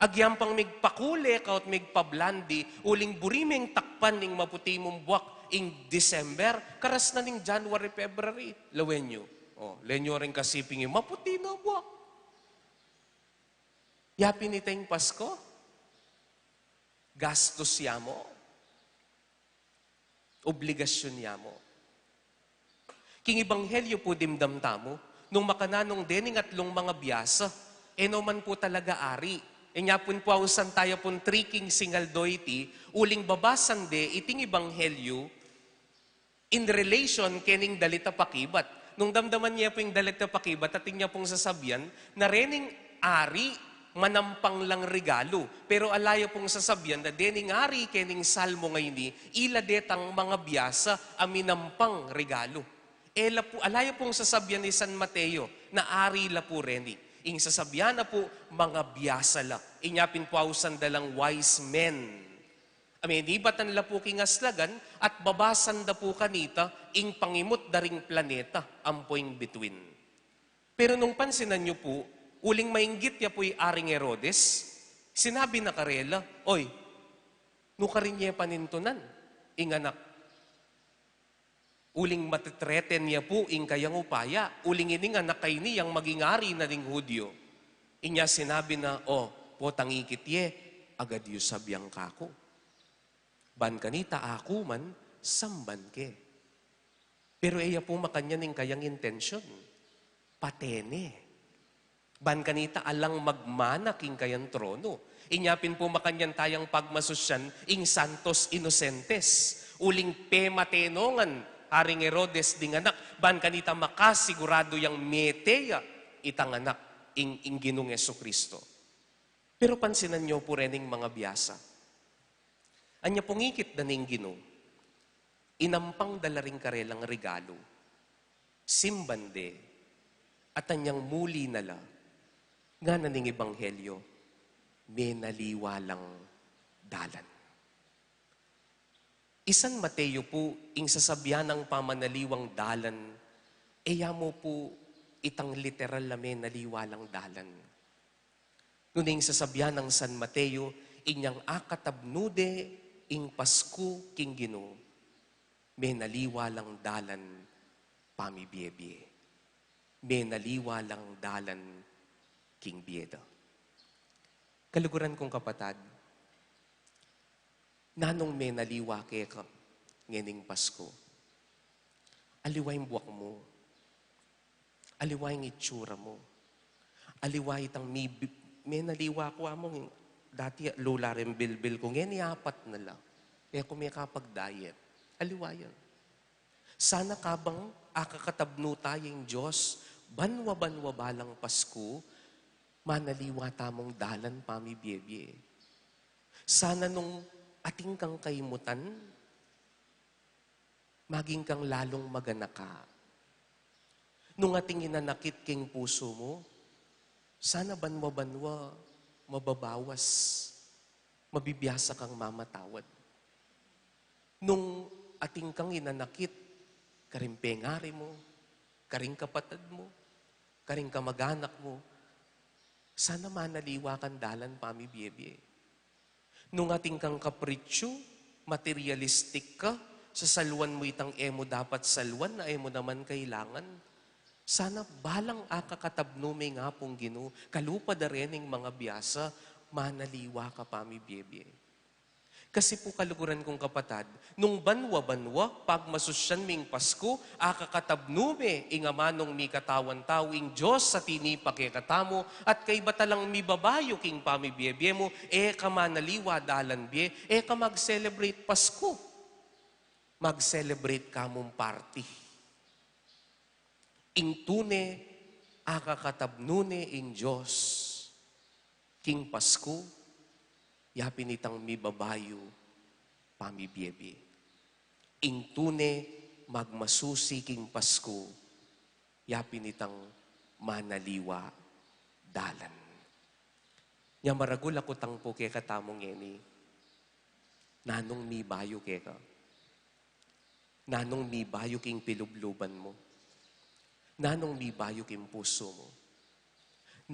Agyang pang migpakule ka at migpa-blonde, uling buri meng takpan ning maputi mung buak ing December, karas na ning January, February. Lawen yu. O, lawen yu ring kasiping yu, maputi na buak. Ya pin ita ing Pasku? Gastus ya mu? Obligasyun ya mu? King Ebanghelyo pu dimdam tamu, nung makananu dening atlung mangabiasa, e no man pu talaga ari. Inya pun pu ausan taya pung three kings ing aldo iti, uling babasan de iting Ebanghelyo, in relation kening dalit a pakibat. Nung damdaman ye pu ing dalit a pakibat, atin ya pung sasabian, na rening ari, manampang lang regalu. Pero ala ya pung sasabian na dening ari kening Salmo ngeni, ila detang mangabiasa a minampang regalu. E la pu, ala ya pung sasabian i San Mateo, na ari la pu reni. Ing sasabian na pu, mangabiasa la. Inya pin pu ausan da lang wise men a menibatan la pu king aslagan at babasan da pu kanita ing pangimut da ring planeta ampo ing bituin. Pero nung pansinan yu pu, uling mainggit ya pu i Aring Herodes, sinabi na karela, "Oy, nukarin ye panintunan ing anak?" Uling matitreaten ya pu ing kayang upaya, uling ining anak a ini yang maging ari na ning Hudyo. Inya sinabi na, "O, potang ikit ye, agad yu sabian kaku. Ban kanita aku man samban ke." Pero e ya pu makanyan ing kayang intensyon. Pate ne. Ban kanita alang magmana king kayang trono. Inya pin pu makanyan tayang pagmasusyan ing Santos Inocentes. Uling pemate no ngan Aring Herodes ding anak, ban kanita makasiguradu yang mete ya itang anak, ing, ing Ginung Jesucristo. Pero pansinan yu pu rening mangabiasa. Anya pung ikit da ning Ginu, inampang da la ring karelang regalu, simban de, at anyang muli na la, ngana ning Ebanghelyo, menaliwa lang dalan. I San Mateo pu, ing sasabian nang pamanaliwang dalan, e ya mu pu itang literal a menaliwa lang dalan. Nune ing sasabian nang San Mateo, inyang akatabnu de ing Pasku king Ginu, menaliwa lang dalan pamibiebie. Menaliwa lang dalan king bie da. Kaluguran kung kapatad, nanung menaliwa keka ngening Pasku? Aliwa ing buak mu. Aliwa ing itsura mu. Aliwa itang mi-, menaliwa ku, among dati lula ring bilbil ku, ngeni apat na la. E ku mekapag-diet. Aliwa yan. Sana kabang akakatabnu taya ing Dios, banwa-banwa balang Pasku, manaliwa tamung dalan pamibiebie. Sana nung atin kang kaimutan, maging kang lalung maganaka. Nung ating inanakit king pusu mu, sana banwa-banwa mababawas, mabibiasa kang mamatawad. Nung ating kang inanakit karing pengari mu, karing kapatad mu, karing kamaganak mu, sana manaliwa kang dalan pamibiebie. Nung atin kang kapritsu, materialistic ka, Sasalwan mu itang e mu dapat salwan, a e mu naman kailangan. Sana balang akakatabnu me ing Apung Ginu, kalupa da rening mga biasa, manaliwa ka pamibiebie. Kasi pu, kaluguran kung kapatad, nung banwa-banwa, pagmasusyan ming Pasku, akakatabnu me ing amanung mikatawan tau, ing Dios a tinipa kekatamu, at kaibat lang mibabayu king pamibiebie mu, e ka manaliwa dalan bie, e ka mag-celebrate Pasku. Mag-celebrate ka mung party. Ing tune, akakatabnu ne ing Dios king Pasku, ya pin itang mibabayu pamibiebie. Ing tune, magmasusi king Pasku, ya pin itang manaliwa dalan. Nya maragul a kutang pu kekatamu ngeni, nanung mibayu keka? Nanung mibayu king pilubluban mu? Nanung mibayu king pusu mu?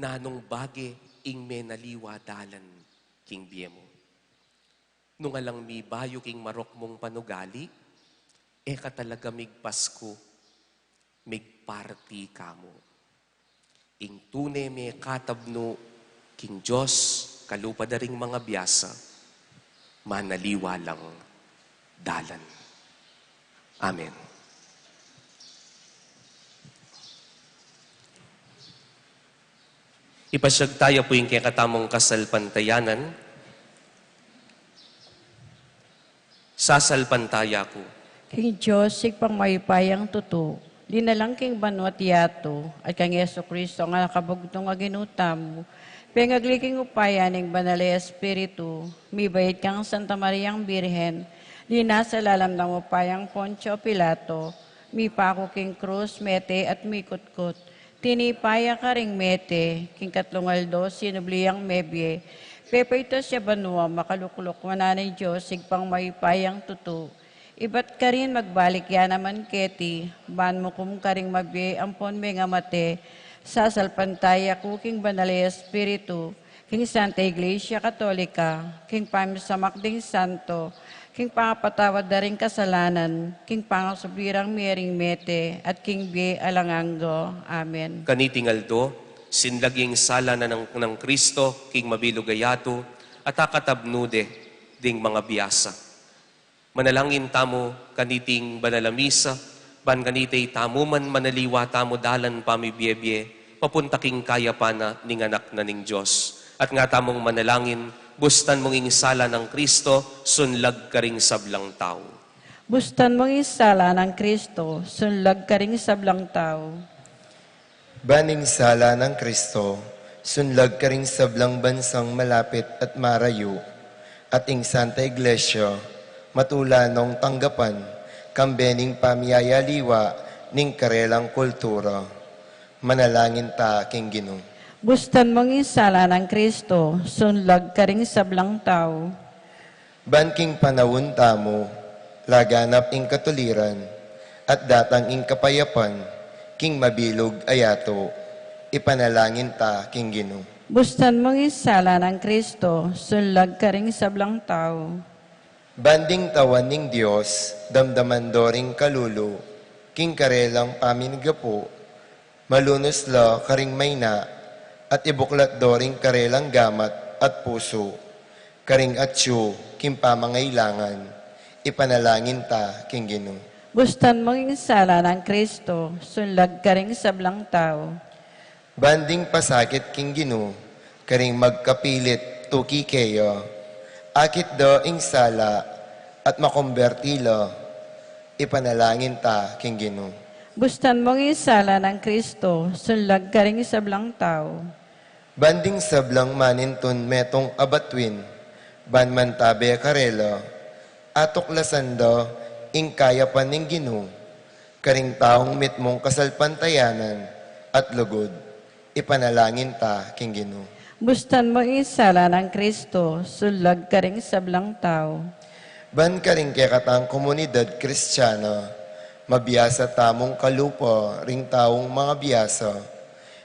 Nanung bage ing menaliwa dalan king bie mu? Nung alang mibayu king marok mung panugali, e ka talaga migPasku, migparty ka mu. Ing tune mekatabnu king Dios kalupa da ring mga biasa, manaliwa lang dalan. Amen. Ipasyag taya pu ing kekatamung kasalpantayanan. Sasalpantaya ku king Dios, Ibpang mayupayang tutu, linalang king banua't yatu, at kang Jesucristo a Anak a bugtung a Ginu tamu, pengagli king upaya ning Banal a Espiritu, mibait kang Santa Mariang Birhen, linasa lalam nang upayang Poncio Pilato, mipaku king krus, mete at mikutkut, tinipa ya karing mete, king katlung aldo sinubli yang mebie, pepaitas ya banua, makalukluk wanan ning Dios, Ibpang mayupayang tutu. Ibat karin magbalik ya naman keti, ban mukum karing mabie ampon mengamate. Sasalpantaya ku king Banal a Espiritu, king Santa Iglesia Katolika, king pamisamak ding santo, king pangapatawad da ring kasalanan, king pangasubli rang mie ring mete, at king bie alang angga. Amen. Kaniting aldo, sinlag ya ing sala na nang, nang Kristo king mabilug a yatu, at akatabnu de ding mga biasa. Manalangin tamu kaniting banal a misa, ban kanita itamu man manaliwa tamu dalan pamibiebie, papunta king kayapan na ning Anak na ning Dios. At nga tamung manalangin, bustan mung ing sala nang Kristo, sunlag karing sablang tau. Bustan mung ing sala nang Kristo, sunlag karing sablang tau. Ban ing sala nang Kristo, sunlag karing sablang bansang malapit at marayu, at ing Santa Iglesia, matula nong tanggapan, kambe ning pamiyayaliwa ning karelang kultura. Manalangin ta king Ginu. Bustan mung ing sala nang Kristo, sunlag karing sablang tau. Ban king panaun tamu, laganap ing katuliran, at datang ing kapayapan, king mabilug a yatu, ipanalangin ta king Ginu. Bustan mung ing sala nang Kristo, sunlag karing sablang tau. Ban ding tauan ning Dios, damdaman do ring kalulu, king karelang paminigapu, malunus la karing maina, at ibuklat do ring karelang gamat at pusu, karing atyu king pamangailangan, ipanalangin ta king Ginu. Bustan mung ing sala nang Kristo, sunlag karing sablang tau. Ban ding pasakit king Ginu, karing magkapilit tuki keya, akit da ing sala, at makumberti la, ipanalangin ta king Ginu. Bustan mung ing sala nang Kristo, sunlag karing sablang tau. Ban ding sablang manintun metung a batuin, ban mantabe karela, atuklasan da ing kayapan ning Ginu, karing taung mitmung kasalpantayanan at lugud, ipanalangin ta king Ginu. Bustan mung ing sala nang Kristo, sunlag karing sablang tau. Ban karing kekatang komunidad Kristiana, mabiasa tamung kalupa ring taung mangabiasa,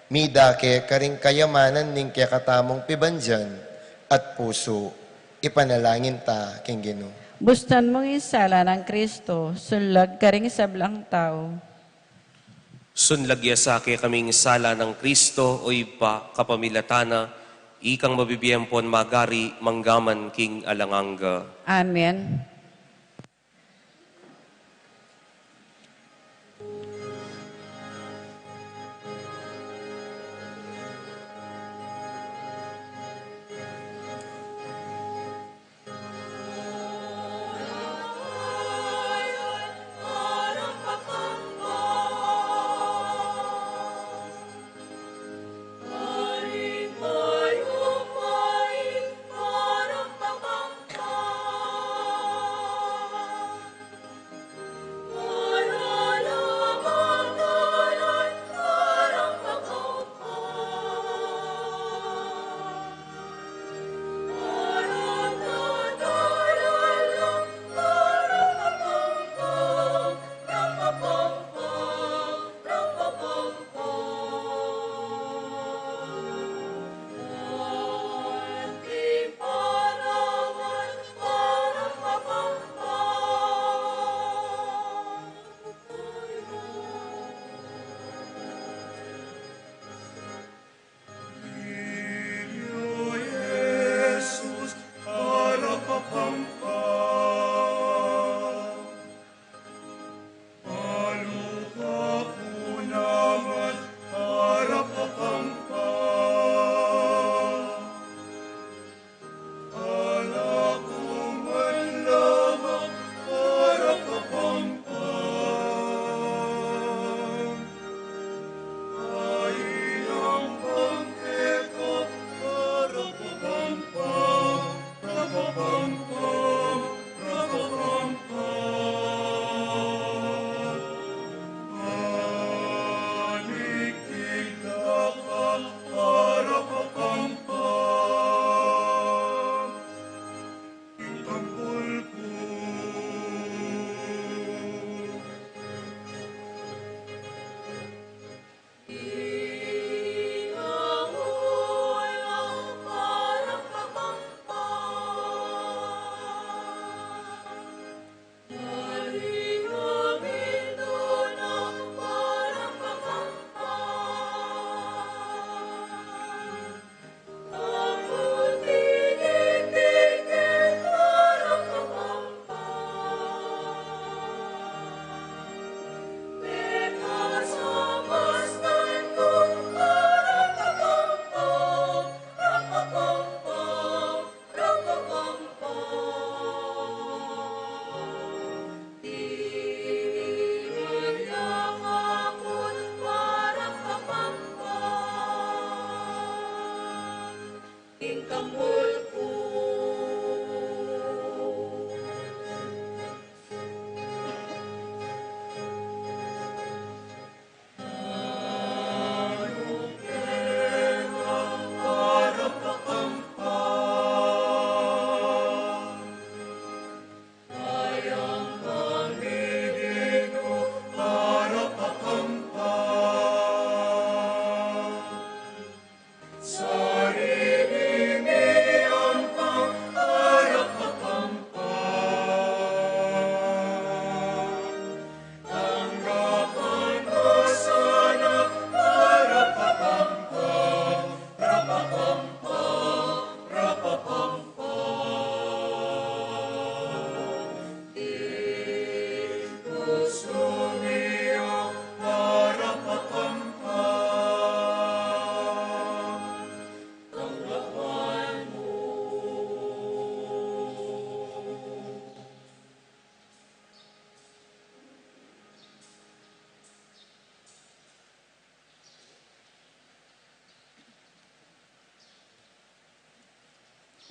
midake karing kayamanan ning kekatamung pibandian at pusu, ipanalangin ta king Ginu. Bustan mung ing sala nang Kristo, sunlag karing sablang tau. Sunlag ya sa kekaming sala nang Kristo, o Ibpa, kapamilatan na, ikang mabibie ampon magari, mangga man king alang angga. Amen.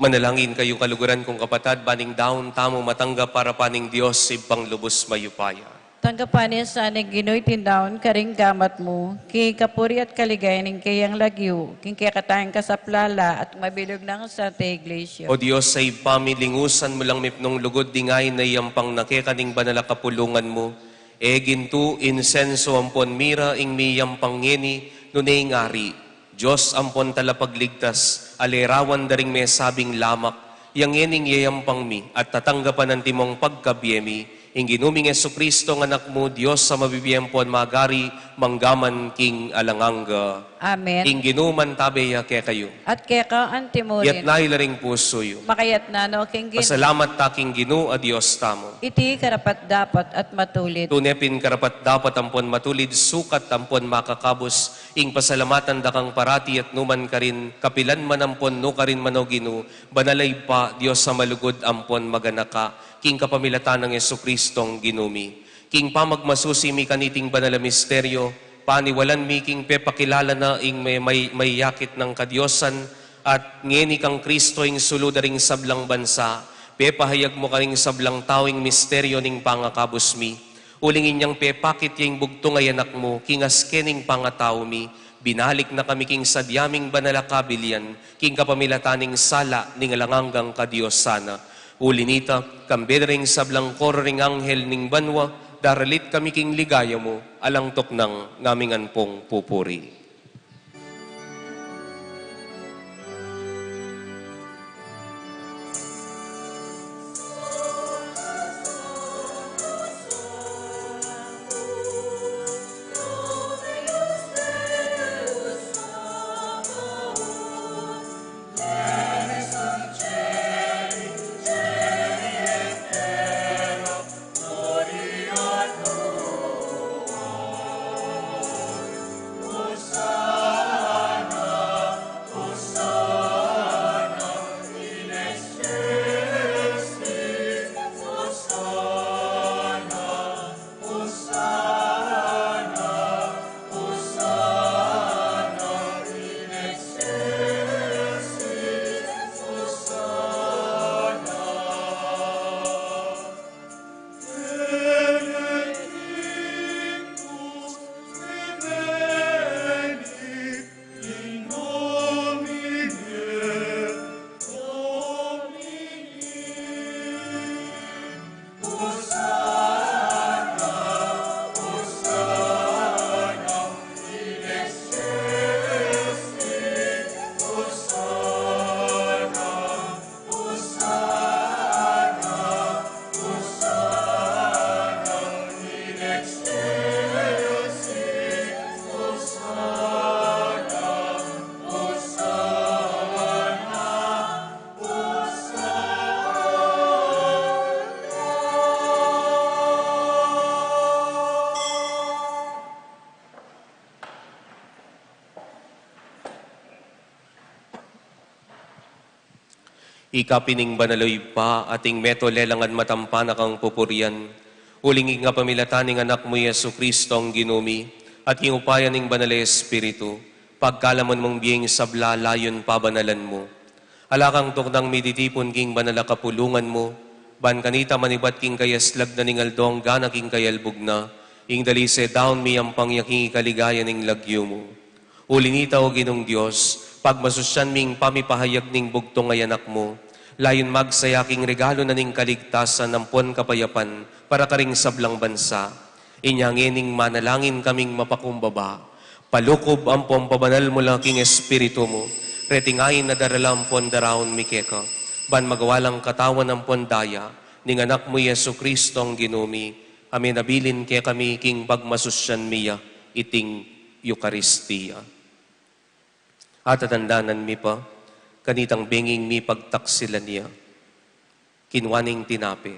Manalangin kayu, kaluguran kung kapatad, ban ing daun tamu matanggap para pa ning Dios, Ibpang lubus mayupaya. Tanggapan na sa ning Ginu iting daun karing gamat mu, king kapurian at kaligayan ning keyang lagyu, king kekatang kasaplalan at mabilug nang Santa Iglesia. O Dios, sa Ibpa mi, lingusan mu lang mipnung lugud ding ain a iyampang na keka ning banal a kapulungan mu, e gintu, insenso ampon mira ing miyampang ngeni, nune ing Ari, Dios ampon Talapagligtas, a lerawan da ring mesabing lamak, Yang ngening yayampang mi at tatanggapan antimong pagkabie mi, ing Ginu ming Jesucristo, nga Anak mu, Dios a mabibie ampon magari, mangga man king alang angga. Amen. Ing Ginu mantabe ya kekayu. At keka antimurin. Iyatas yu la ring pusu yu. Makayatas no king Ginu. Pasalamat ta king Ginu a Dios tamu. Iti karapat-dapat at matulid. Tune pin karapat-dapat ampon matulid, sukat ampon makakabus, ing pasalamatan da kang parati at nu man karin, kapilan man ampon nu karin man, o Ginu, banal a Ibpa, Dios a malugud ampon maganaka, king kapamilatan nang Jesucristong Ginu mi. King pamagmasusi mi kaniting banal a misteryo, paniwalan mi king pepakilala na ing may, may, mayakit nang kadiosan, at ngeni kang Cristo ing sulu da ring sablang bansa, pepahayag mu karing sablang tau ing misteryo ning pangakabus mi. Uling inyang pepakit ya ing bugtung a Anak mu, king aske ning pangatau mi, binalik na kami king sadya ming banal a kabilian, king kapamilatan ning sala ning alang anggang kadiosan na. Uli nita, kambe da ring sablang koro ring anghel ning banua, daralit kami king ligaya mu, alang tuknang ngaming ampong pupuri. Ika pin ing banal, o Ibpa, ating meto lelangan matampan a kang pupurian, uling king kapamilatan ning Anak mu, Jesucristong Ginu mi, at king upaya ning Banal a Espiritu, pagkalaman mung bie ing sabla layun pabanalan mu. Ala kang tuknang mititipun king banal a kapulungan mu, ban kanita manibat king kayaslag na ning aldo, ngana king kayalbug na, ing dalise daun miyampang ya king ikaligaya ning lagyu mu. Uli nita, o Ginung Dios, pagmasusyan mi ing pamipahayag ning bugtung a Anak mu, layun magsaya king regalu na ning kaligtasan ampon kapayapan para karing sablang bansa. Inya ngening manalangin kaming mapakumbaba, palukub ampon pabanal mu la king Espiritu mu, reting ain a darala ampon daraun mi keka, ban magawa lang katawan ampon daya ning Anak mu, Jesucristong Ginu mi, a menabilin kekami king pagmasusyan mi ya iting Eukaristia. At tatandanan mi pa, kanitang benging mipagtaksilan ya, kinua ne ing tinape,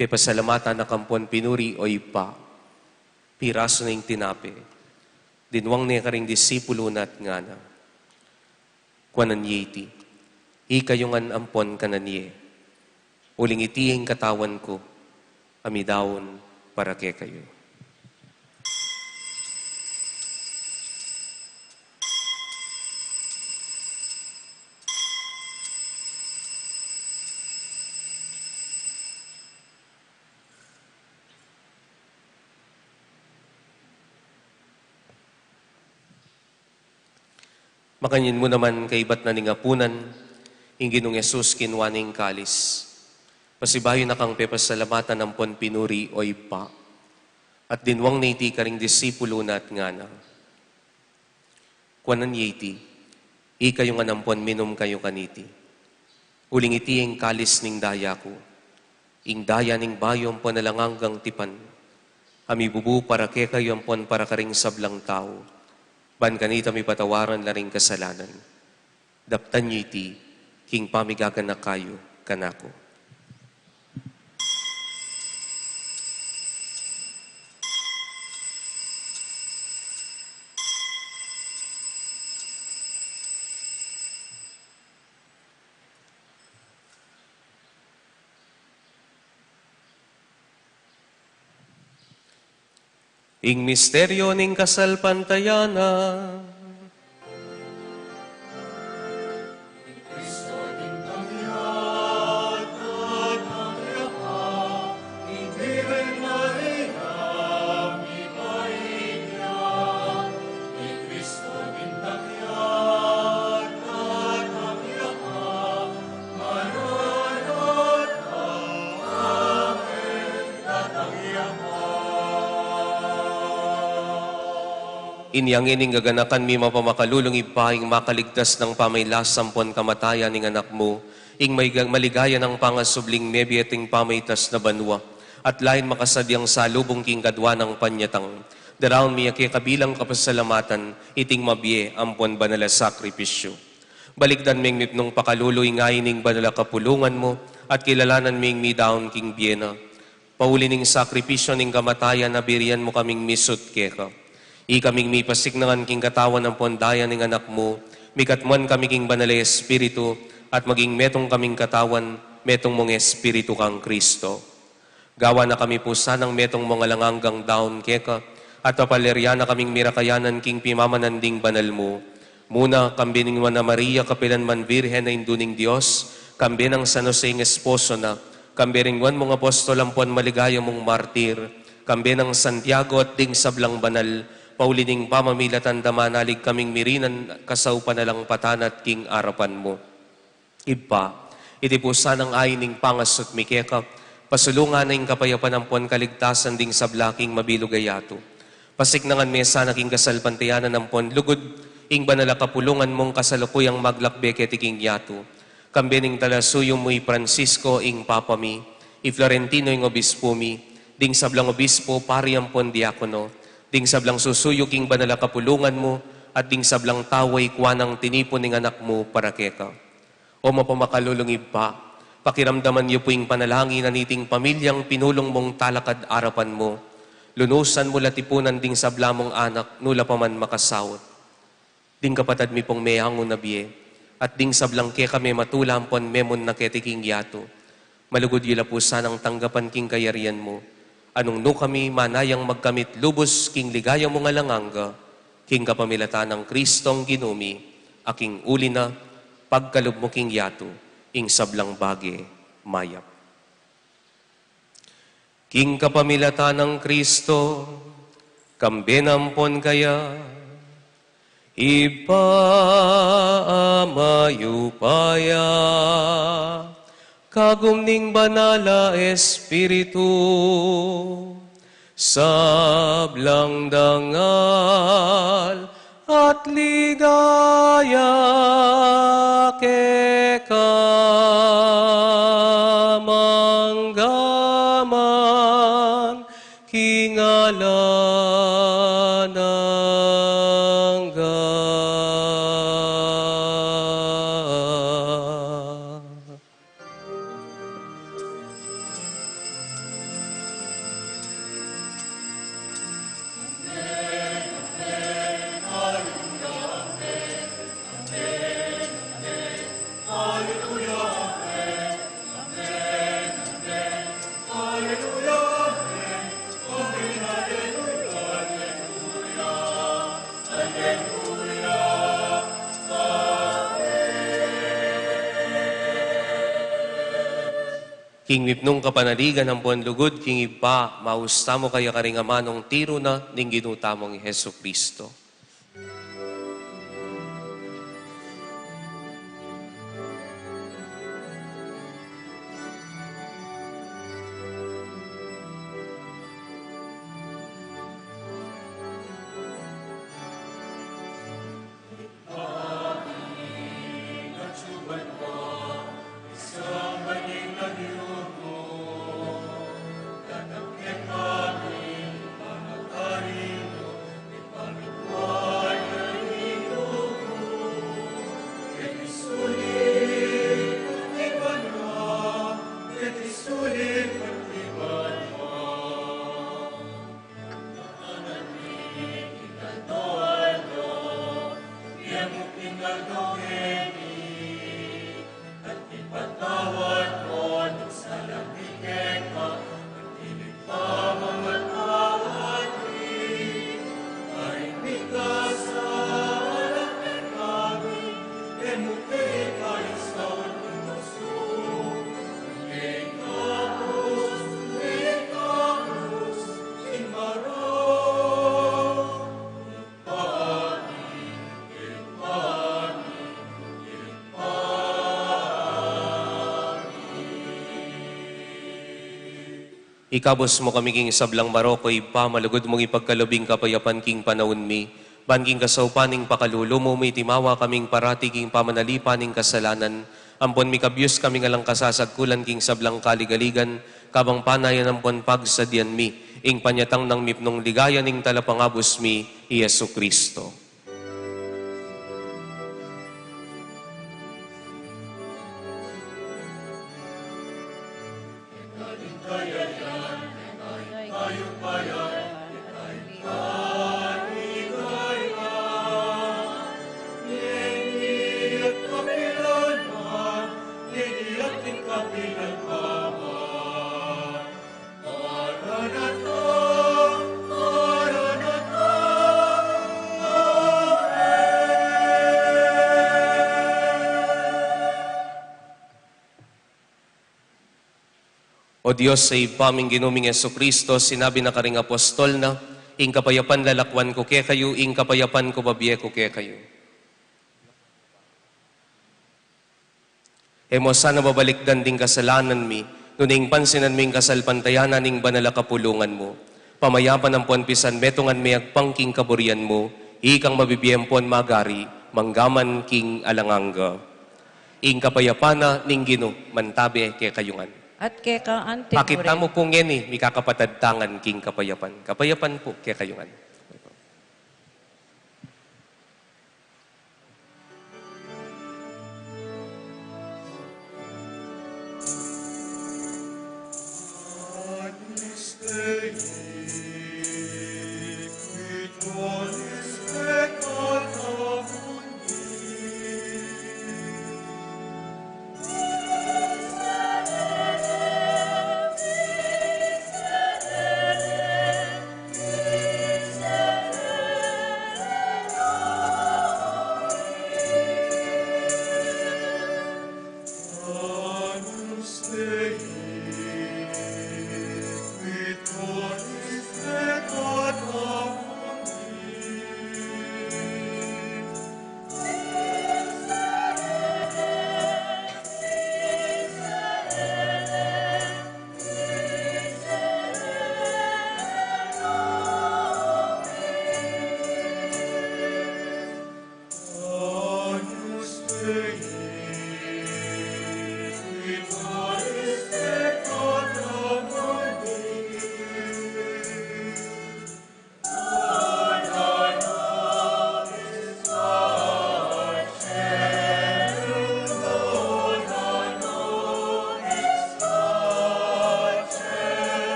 pepasalamatan na kampon pinuri, o Ibpa, pirasu ne ing tinape, dinwang ne karing disipulu na at ngana: Kuanan ye iti, ikayu ngan ampon kanan ye, uling iti ing katawan ku, a midaun para kekayu. Makanyan mu naman, kaibat na ning apunan, ing Ginung Jesus kinua ne ing kalis. Pasibayu na kang pepasalamatan ampon pinuri, o Ibpa, at dinwang ne iti karing disipulu na at ngana: Kuanan ye iti, ikayu ngan ampon minum kayu kaniti, Uling iti ing kalis ning daya ku, ing daya ning bayu ampon alang anggang tipan, a mibubu para kekayu ampon para karing sablang tau, ban kanita mipatawaran la ring kasalanan. Daptan yu iti king pamigaganaka yu kanaku. Ing misteryo ning kasalpantayanan. Inya ngeni ing gaganakan mi, mapamakalulung Ibpa, ing makaligtas nang pamailas ampon kamatayan ning Anak mu, ing may ga-, maligaya nang pangasubling mebie ating pamaitas na banua, at lain makasadyang salubung king kadua nang panyatang. Daraun mi ya keka bilang kapasalamatan iting mabie ampon banal a sakripisyu. Balikdan ming mipnung pakalulu ing ain ning banal a kapulungan mu, at kilalanan ming midaun king bie na. Pauli ning sakripisyu ning kamatayan, a birian mu kaming misut keka. Ikaming mipasiknangan king katawan ampon daya ning Anak mu, mikatmuan kami king Banal a Espiritu, at maging metung kaming katawan, metung mung Espiritu kang Kristo. Gawan na kami pu sanang metung mung alang anggang daun keka, at papalirian na kaming mirakayanan king pimamanan ding banal mu. Muna, kambe ning Nuan a Maria, kapilan man Virgen a Indu ning Dios, kambe nang San Jose ing esposo na, kambe ring nuan mung apostol ampon maligaya mung martir, kambe nang Santiago at ding sablang banal, pauli ning pamamilatan da manalig kaming mirinan kasaupan alang patana at king arapan mu. Ibpa, iti pu sanang ain ning pangasut mi keka, pasulungan na ing kapayapan ampon kaligtasan ding sabla king mabilug a yatu. Pasiknangan me sana king kasalpantayanan ampon lugud ing banal a kapulungan mung kasalukuyang maglakbe keti king yatu. Kambe ning talasuyu mu i Francisco ing Papa mi, i Florentino ing obispu mi, ding sablang obispu, pari ampon diakono, ding sablang susuyu king banal a kapulungan mu, at ding sablang tau a ikua nang tinipun ning Anak mu para keka. O mapamakalulung Ibpa, pakiramdaman yu pu ing panalangin na niting pamilyang pinulung mung talakad arapan mu. Lunusan mu la tipunan ding sabla mung anak, nu la pa man makasaut. Ding kapatad mi pung meangu na bie, at ding sablang keka mematula ampon memunna keti king yatu. Malugud yu la pu sanang tanggapan king kayarian mu, a nung nu kami manayang magkamit lubus king ligaya mung alang angga, king kapamilatan nang Kristong Ginu mi, a king uli na, pagkalub mu king yatu ing sablang bage mayap. King kapamilatan nang Kristo, kambe na ampon kaya, Ibpa a mayupaya, kagum ning Banal a Espiritu, sablang dangal at ligaya keka manggaman king alang angga. King mipnung kapanaligan ampon lugud king Ibpa, maus tamu kaya karing amanung tiru na ning Ginu tamung Jesucristo. Ikabus mu kami king sablang marok, O Ibpa, malugud mung ipagkalub ing kapayapan king panaun mi, ban king kasaupan ning pakalulu mu, mitimawa kaming parati king pamanalipan ning kasalanan, ampon mikabyus kaming alang kasasagkulan king sablang kaligaligan, kabang panayan ampon pagsadyan mi ing panyatang nang mipnung ligaya ning Talapangabus mi, i Jesu Cristo. O Dios, a Ibpa ming Ginu ming Jesucristo, sinabi na karing apostol na, ing kapayapan lalakwan ku kekayu, ing kapayapan ku babie ku kekayu. E mu sana babalikdan ding kasalanan mi, nune ing pansinan mi ing kasalpantayanan ning banal a kapulungan mu. Pamayapan ampon pisan metungan mi agpang king kaburian mu, ikang mabibie ampon magari, manggaman king alang angga. Ing kapayapan na ning Ginu mantabe kekayu ngan. At keka anti. Pakit tamu pu ngeni, mikakapatad tangan king kapayapan. Kapayapan pu kekayu ngan.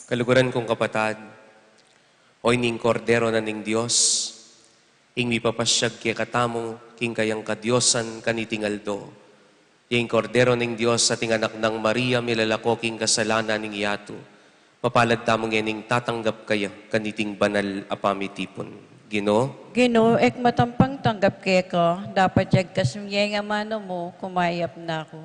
Kaluguran kung kapatad, o ining Kordero na ning Dios, ing mipapasyag kekatamu king kayang kadiosan kaniting aldo. Ing Kordero ning Dios, ating anak nang Maria, milalako king kasalanan ning yatu. Mapalad tamu ngening tatanggap kaya kaniting banal a pamitipun. Ginu. Ginu, e ku matampang tanggap keka, dapot ya igkas mu ing amanu mu, kumayap na ku.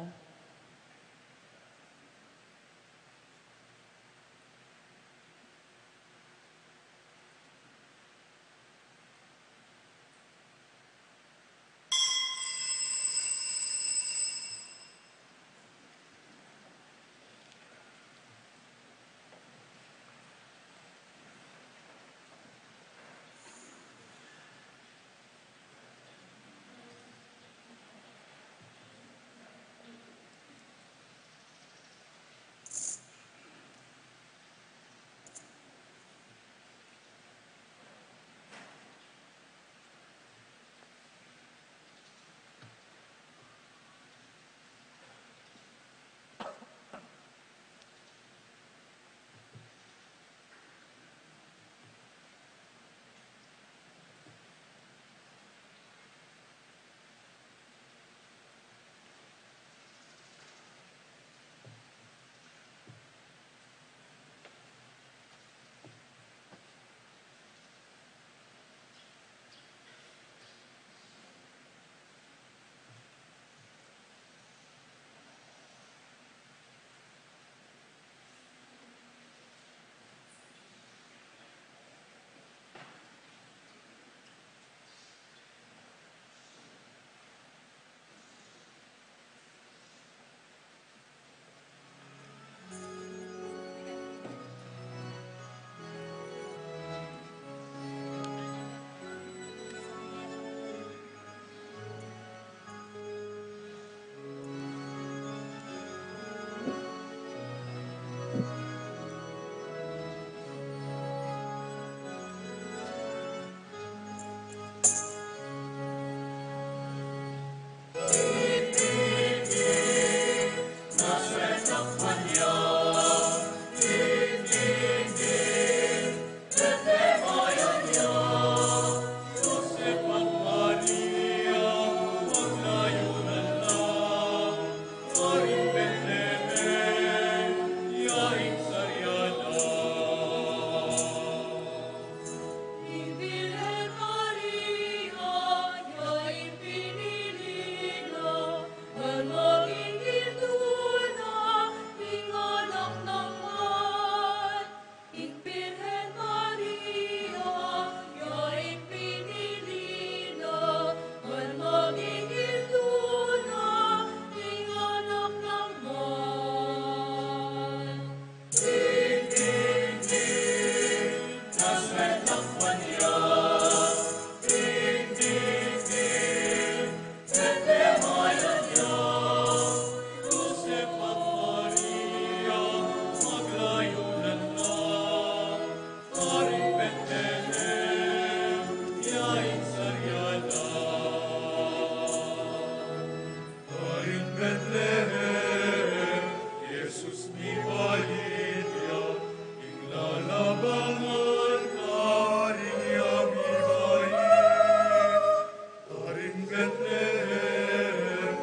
Betlehem,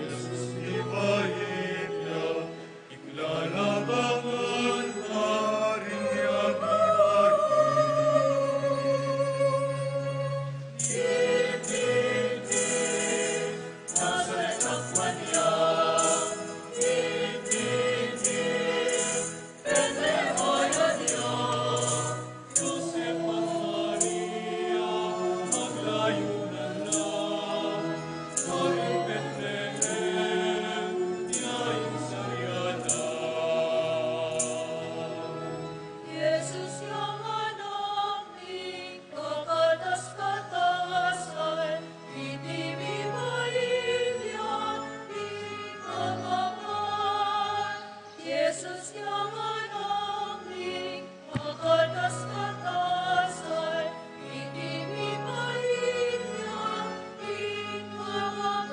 Jesus mibaing ya, ing lalabangan karin ya mibaing. Nazaret, takwan ya, Betlehem, Joseph at Maria, maglayunan na, karing Betlehem, ya ing sariatan. Jesus, yang anak ning kakatas-katasan, iti mibaing ya ing Kagawad. Jesus, yang anak ning kakatas-katasan, iti mibaing ya ing Kagawad.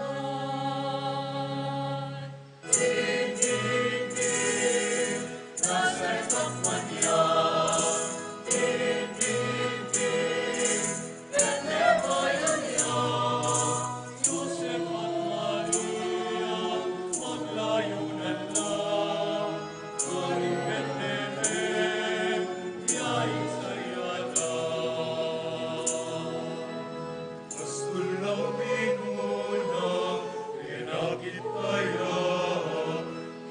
Ding, ding, ding, Nazaret, takwan ya. Ding, ding, ding, Betlehem, bayan ya. Joseph at Maria, maglayunan na, karing Betlehem, ya ing sariatan. Pastul nang minuna, penakit kaya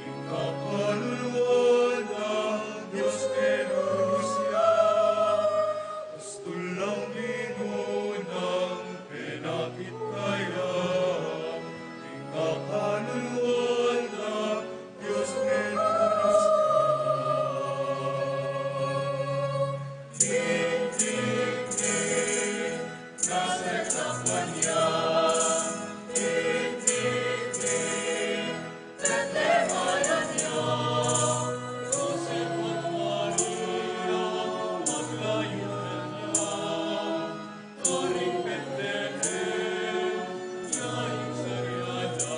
ing kakaluluan nang Dios, penunus ya. Pastul nang minuna, penakit kaya ing kakaluluan nang Dios, penunus ya. Ding, ding, ding, Nazaret, takwan ya. Ding, ding, ding, Betlehem, bayan ya. Joseph at Maria, maglayunan na, karing Betlehem, ya ing sariatan.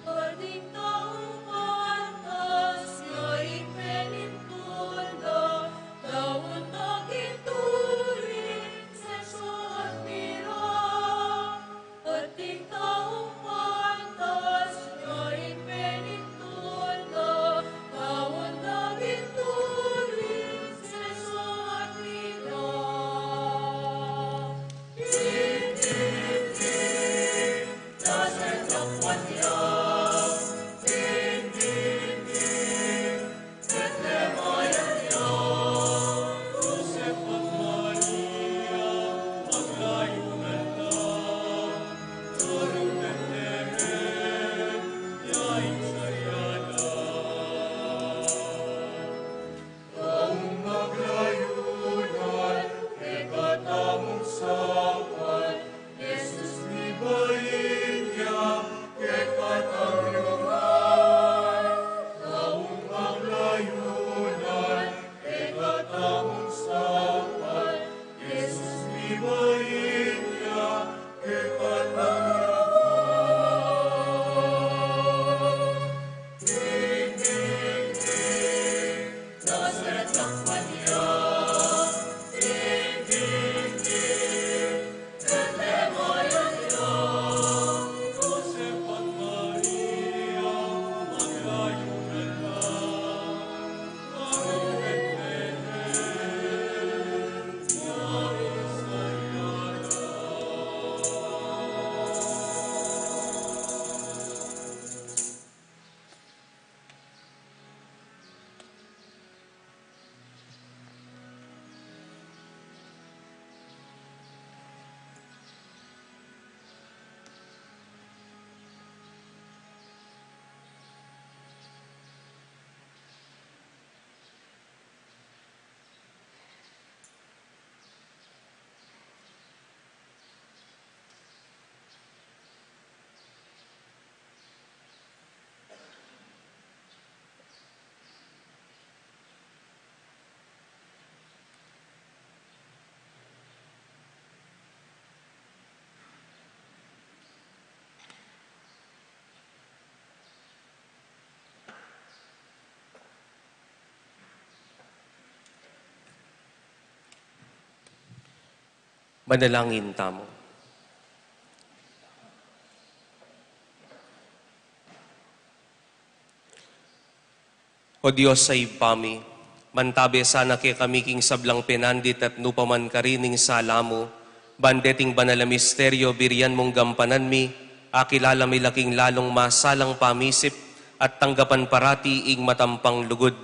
Ating taong pantas, ya ing penintun da, daun na king tuli, seso at mira. Ating taong pantas, ya ing penintun da, daun na king tuli, seso at mira. Ding, ding, ding, Nazaret, takwan ya. Ding, ding, ding, Betlehem, bayan ya. Joseph at Maria, maglayunan na, karing Betlehem, ya ing sariatan. Kaung maglayunan, kekatamung saupan, Jesus mibaing ya, kekatamung saupan. Kaung maglayunan, kekatamung saupan, Jesus mibaing ya, kekatamung saupan. Ding, ding, ding, Nazaret, takwan ya. Ding, ding, ding, Betlehem, bayan ya. Joseph at Maria, maglayunan na, karing Betlehem, ya ing sariatan. Manalangin tamu. O Dios a Ibpa mi, mantabe sana kekami king sablang penandit at nupaman karin ing sala mu, ban deting banal a misteryo birian mung gampanan mi, akilala mi la king lalung masalang pamisip at tanggapan parati ing matampang lugud.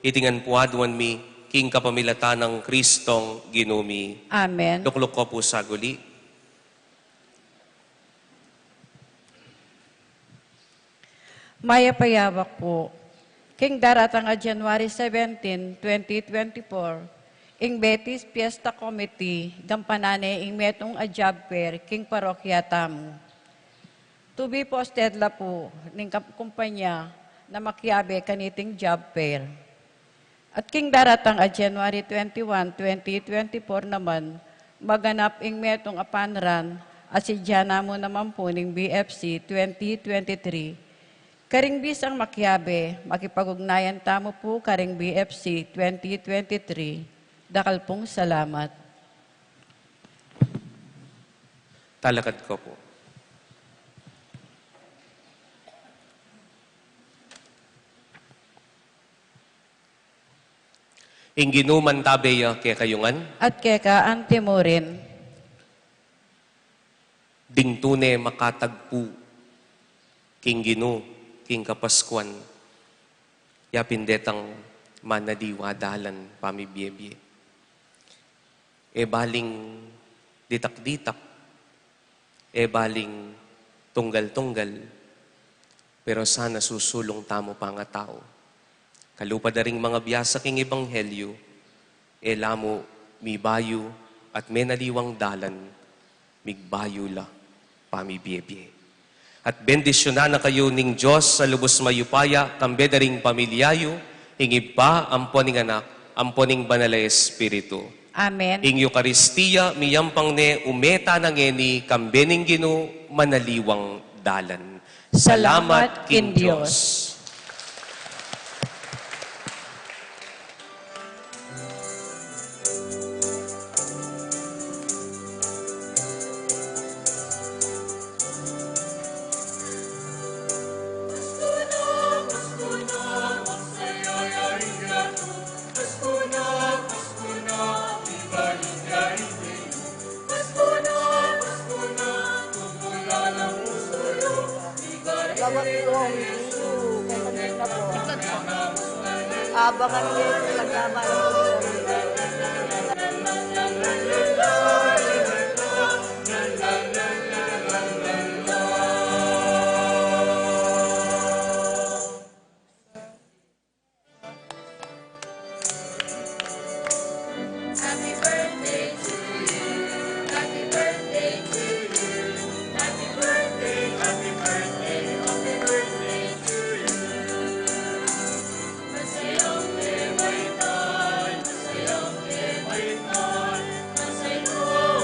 Iti ngan pu aduan mi king kapamilatan nang Kristong Ginu mi. Amen. Lukluk ko pu saguli. Mayap a yabak pu. King daratang a January seventeen, twenty twenty-four, ing Betis Fiesta Committee gampanan ne ing metung a job fair king parokya tamu. To be posted la pu ning kam-, kumpanya na makiabe kaniting job fair. At king daratang a January twenty-one, twenty twenty-four naman, maganap ing metung a fun run, a sidya na mu naman pu ning B F C twenty twenty-three. Karing bisang makiabe, makipag-ugnayan tamu pu karing B F C twenty twenty-three. Dakal pung salamat. Talakad ko pu. Ing Ginu mantabe ya kekayu ngan. At keka anti mu rin. Ding tune makatagpu king Ginu king Kapaskuan, ya pin detang manaliwang dalan pamibiebie. E baling ditak-ditak, e baling tunggal-tunggal, pero sana susulung tamu pangatau. Kalupa da ring mangabiasa king ebanghelyu, e la mu mibayu at menaliwang dalan, migbayu la pamibiebie. At bendisyunan na kayu ning Dios a lubus mayupaya, kambe da ring pamilya yu, ing Ibpa, ampo ning Anak, ampo ning Banal a Espiritu. Amen. Ing Eukaristia miyampang ne, ume tana ngeni kambe ning Ginu manaliwang dalan. Salamat king Dios. Abangan niyo yung paglaban.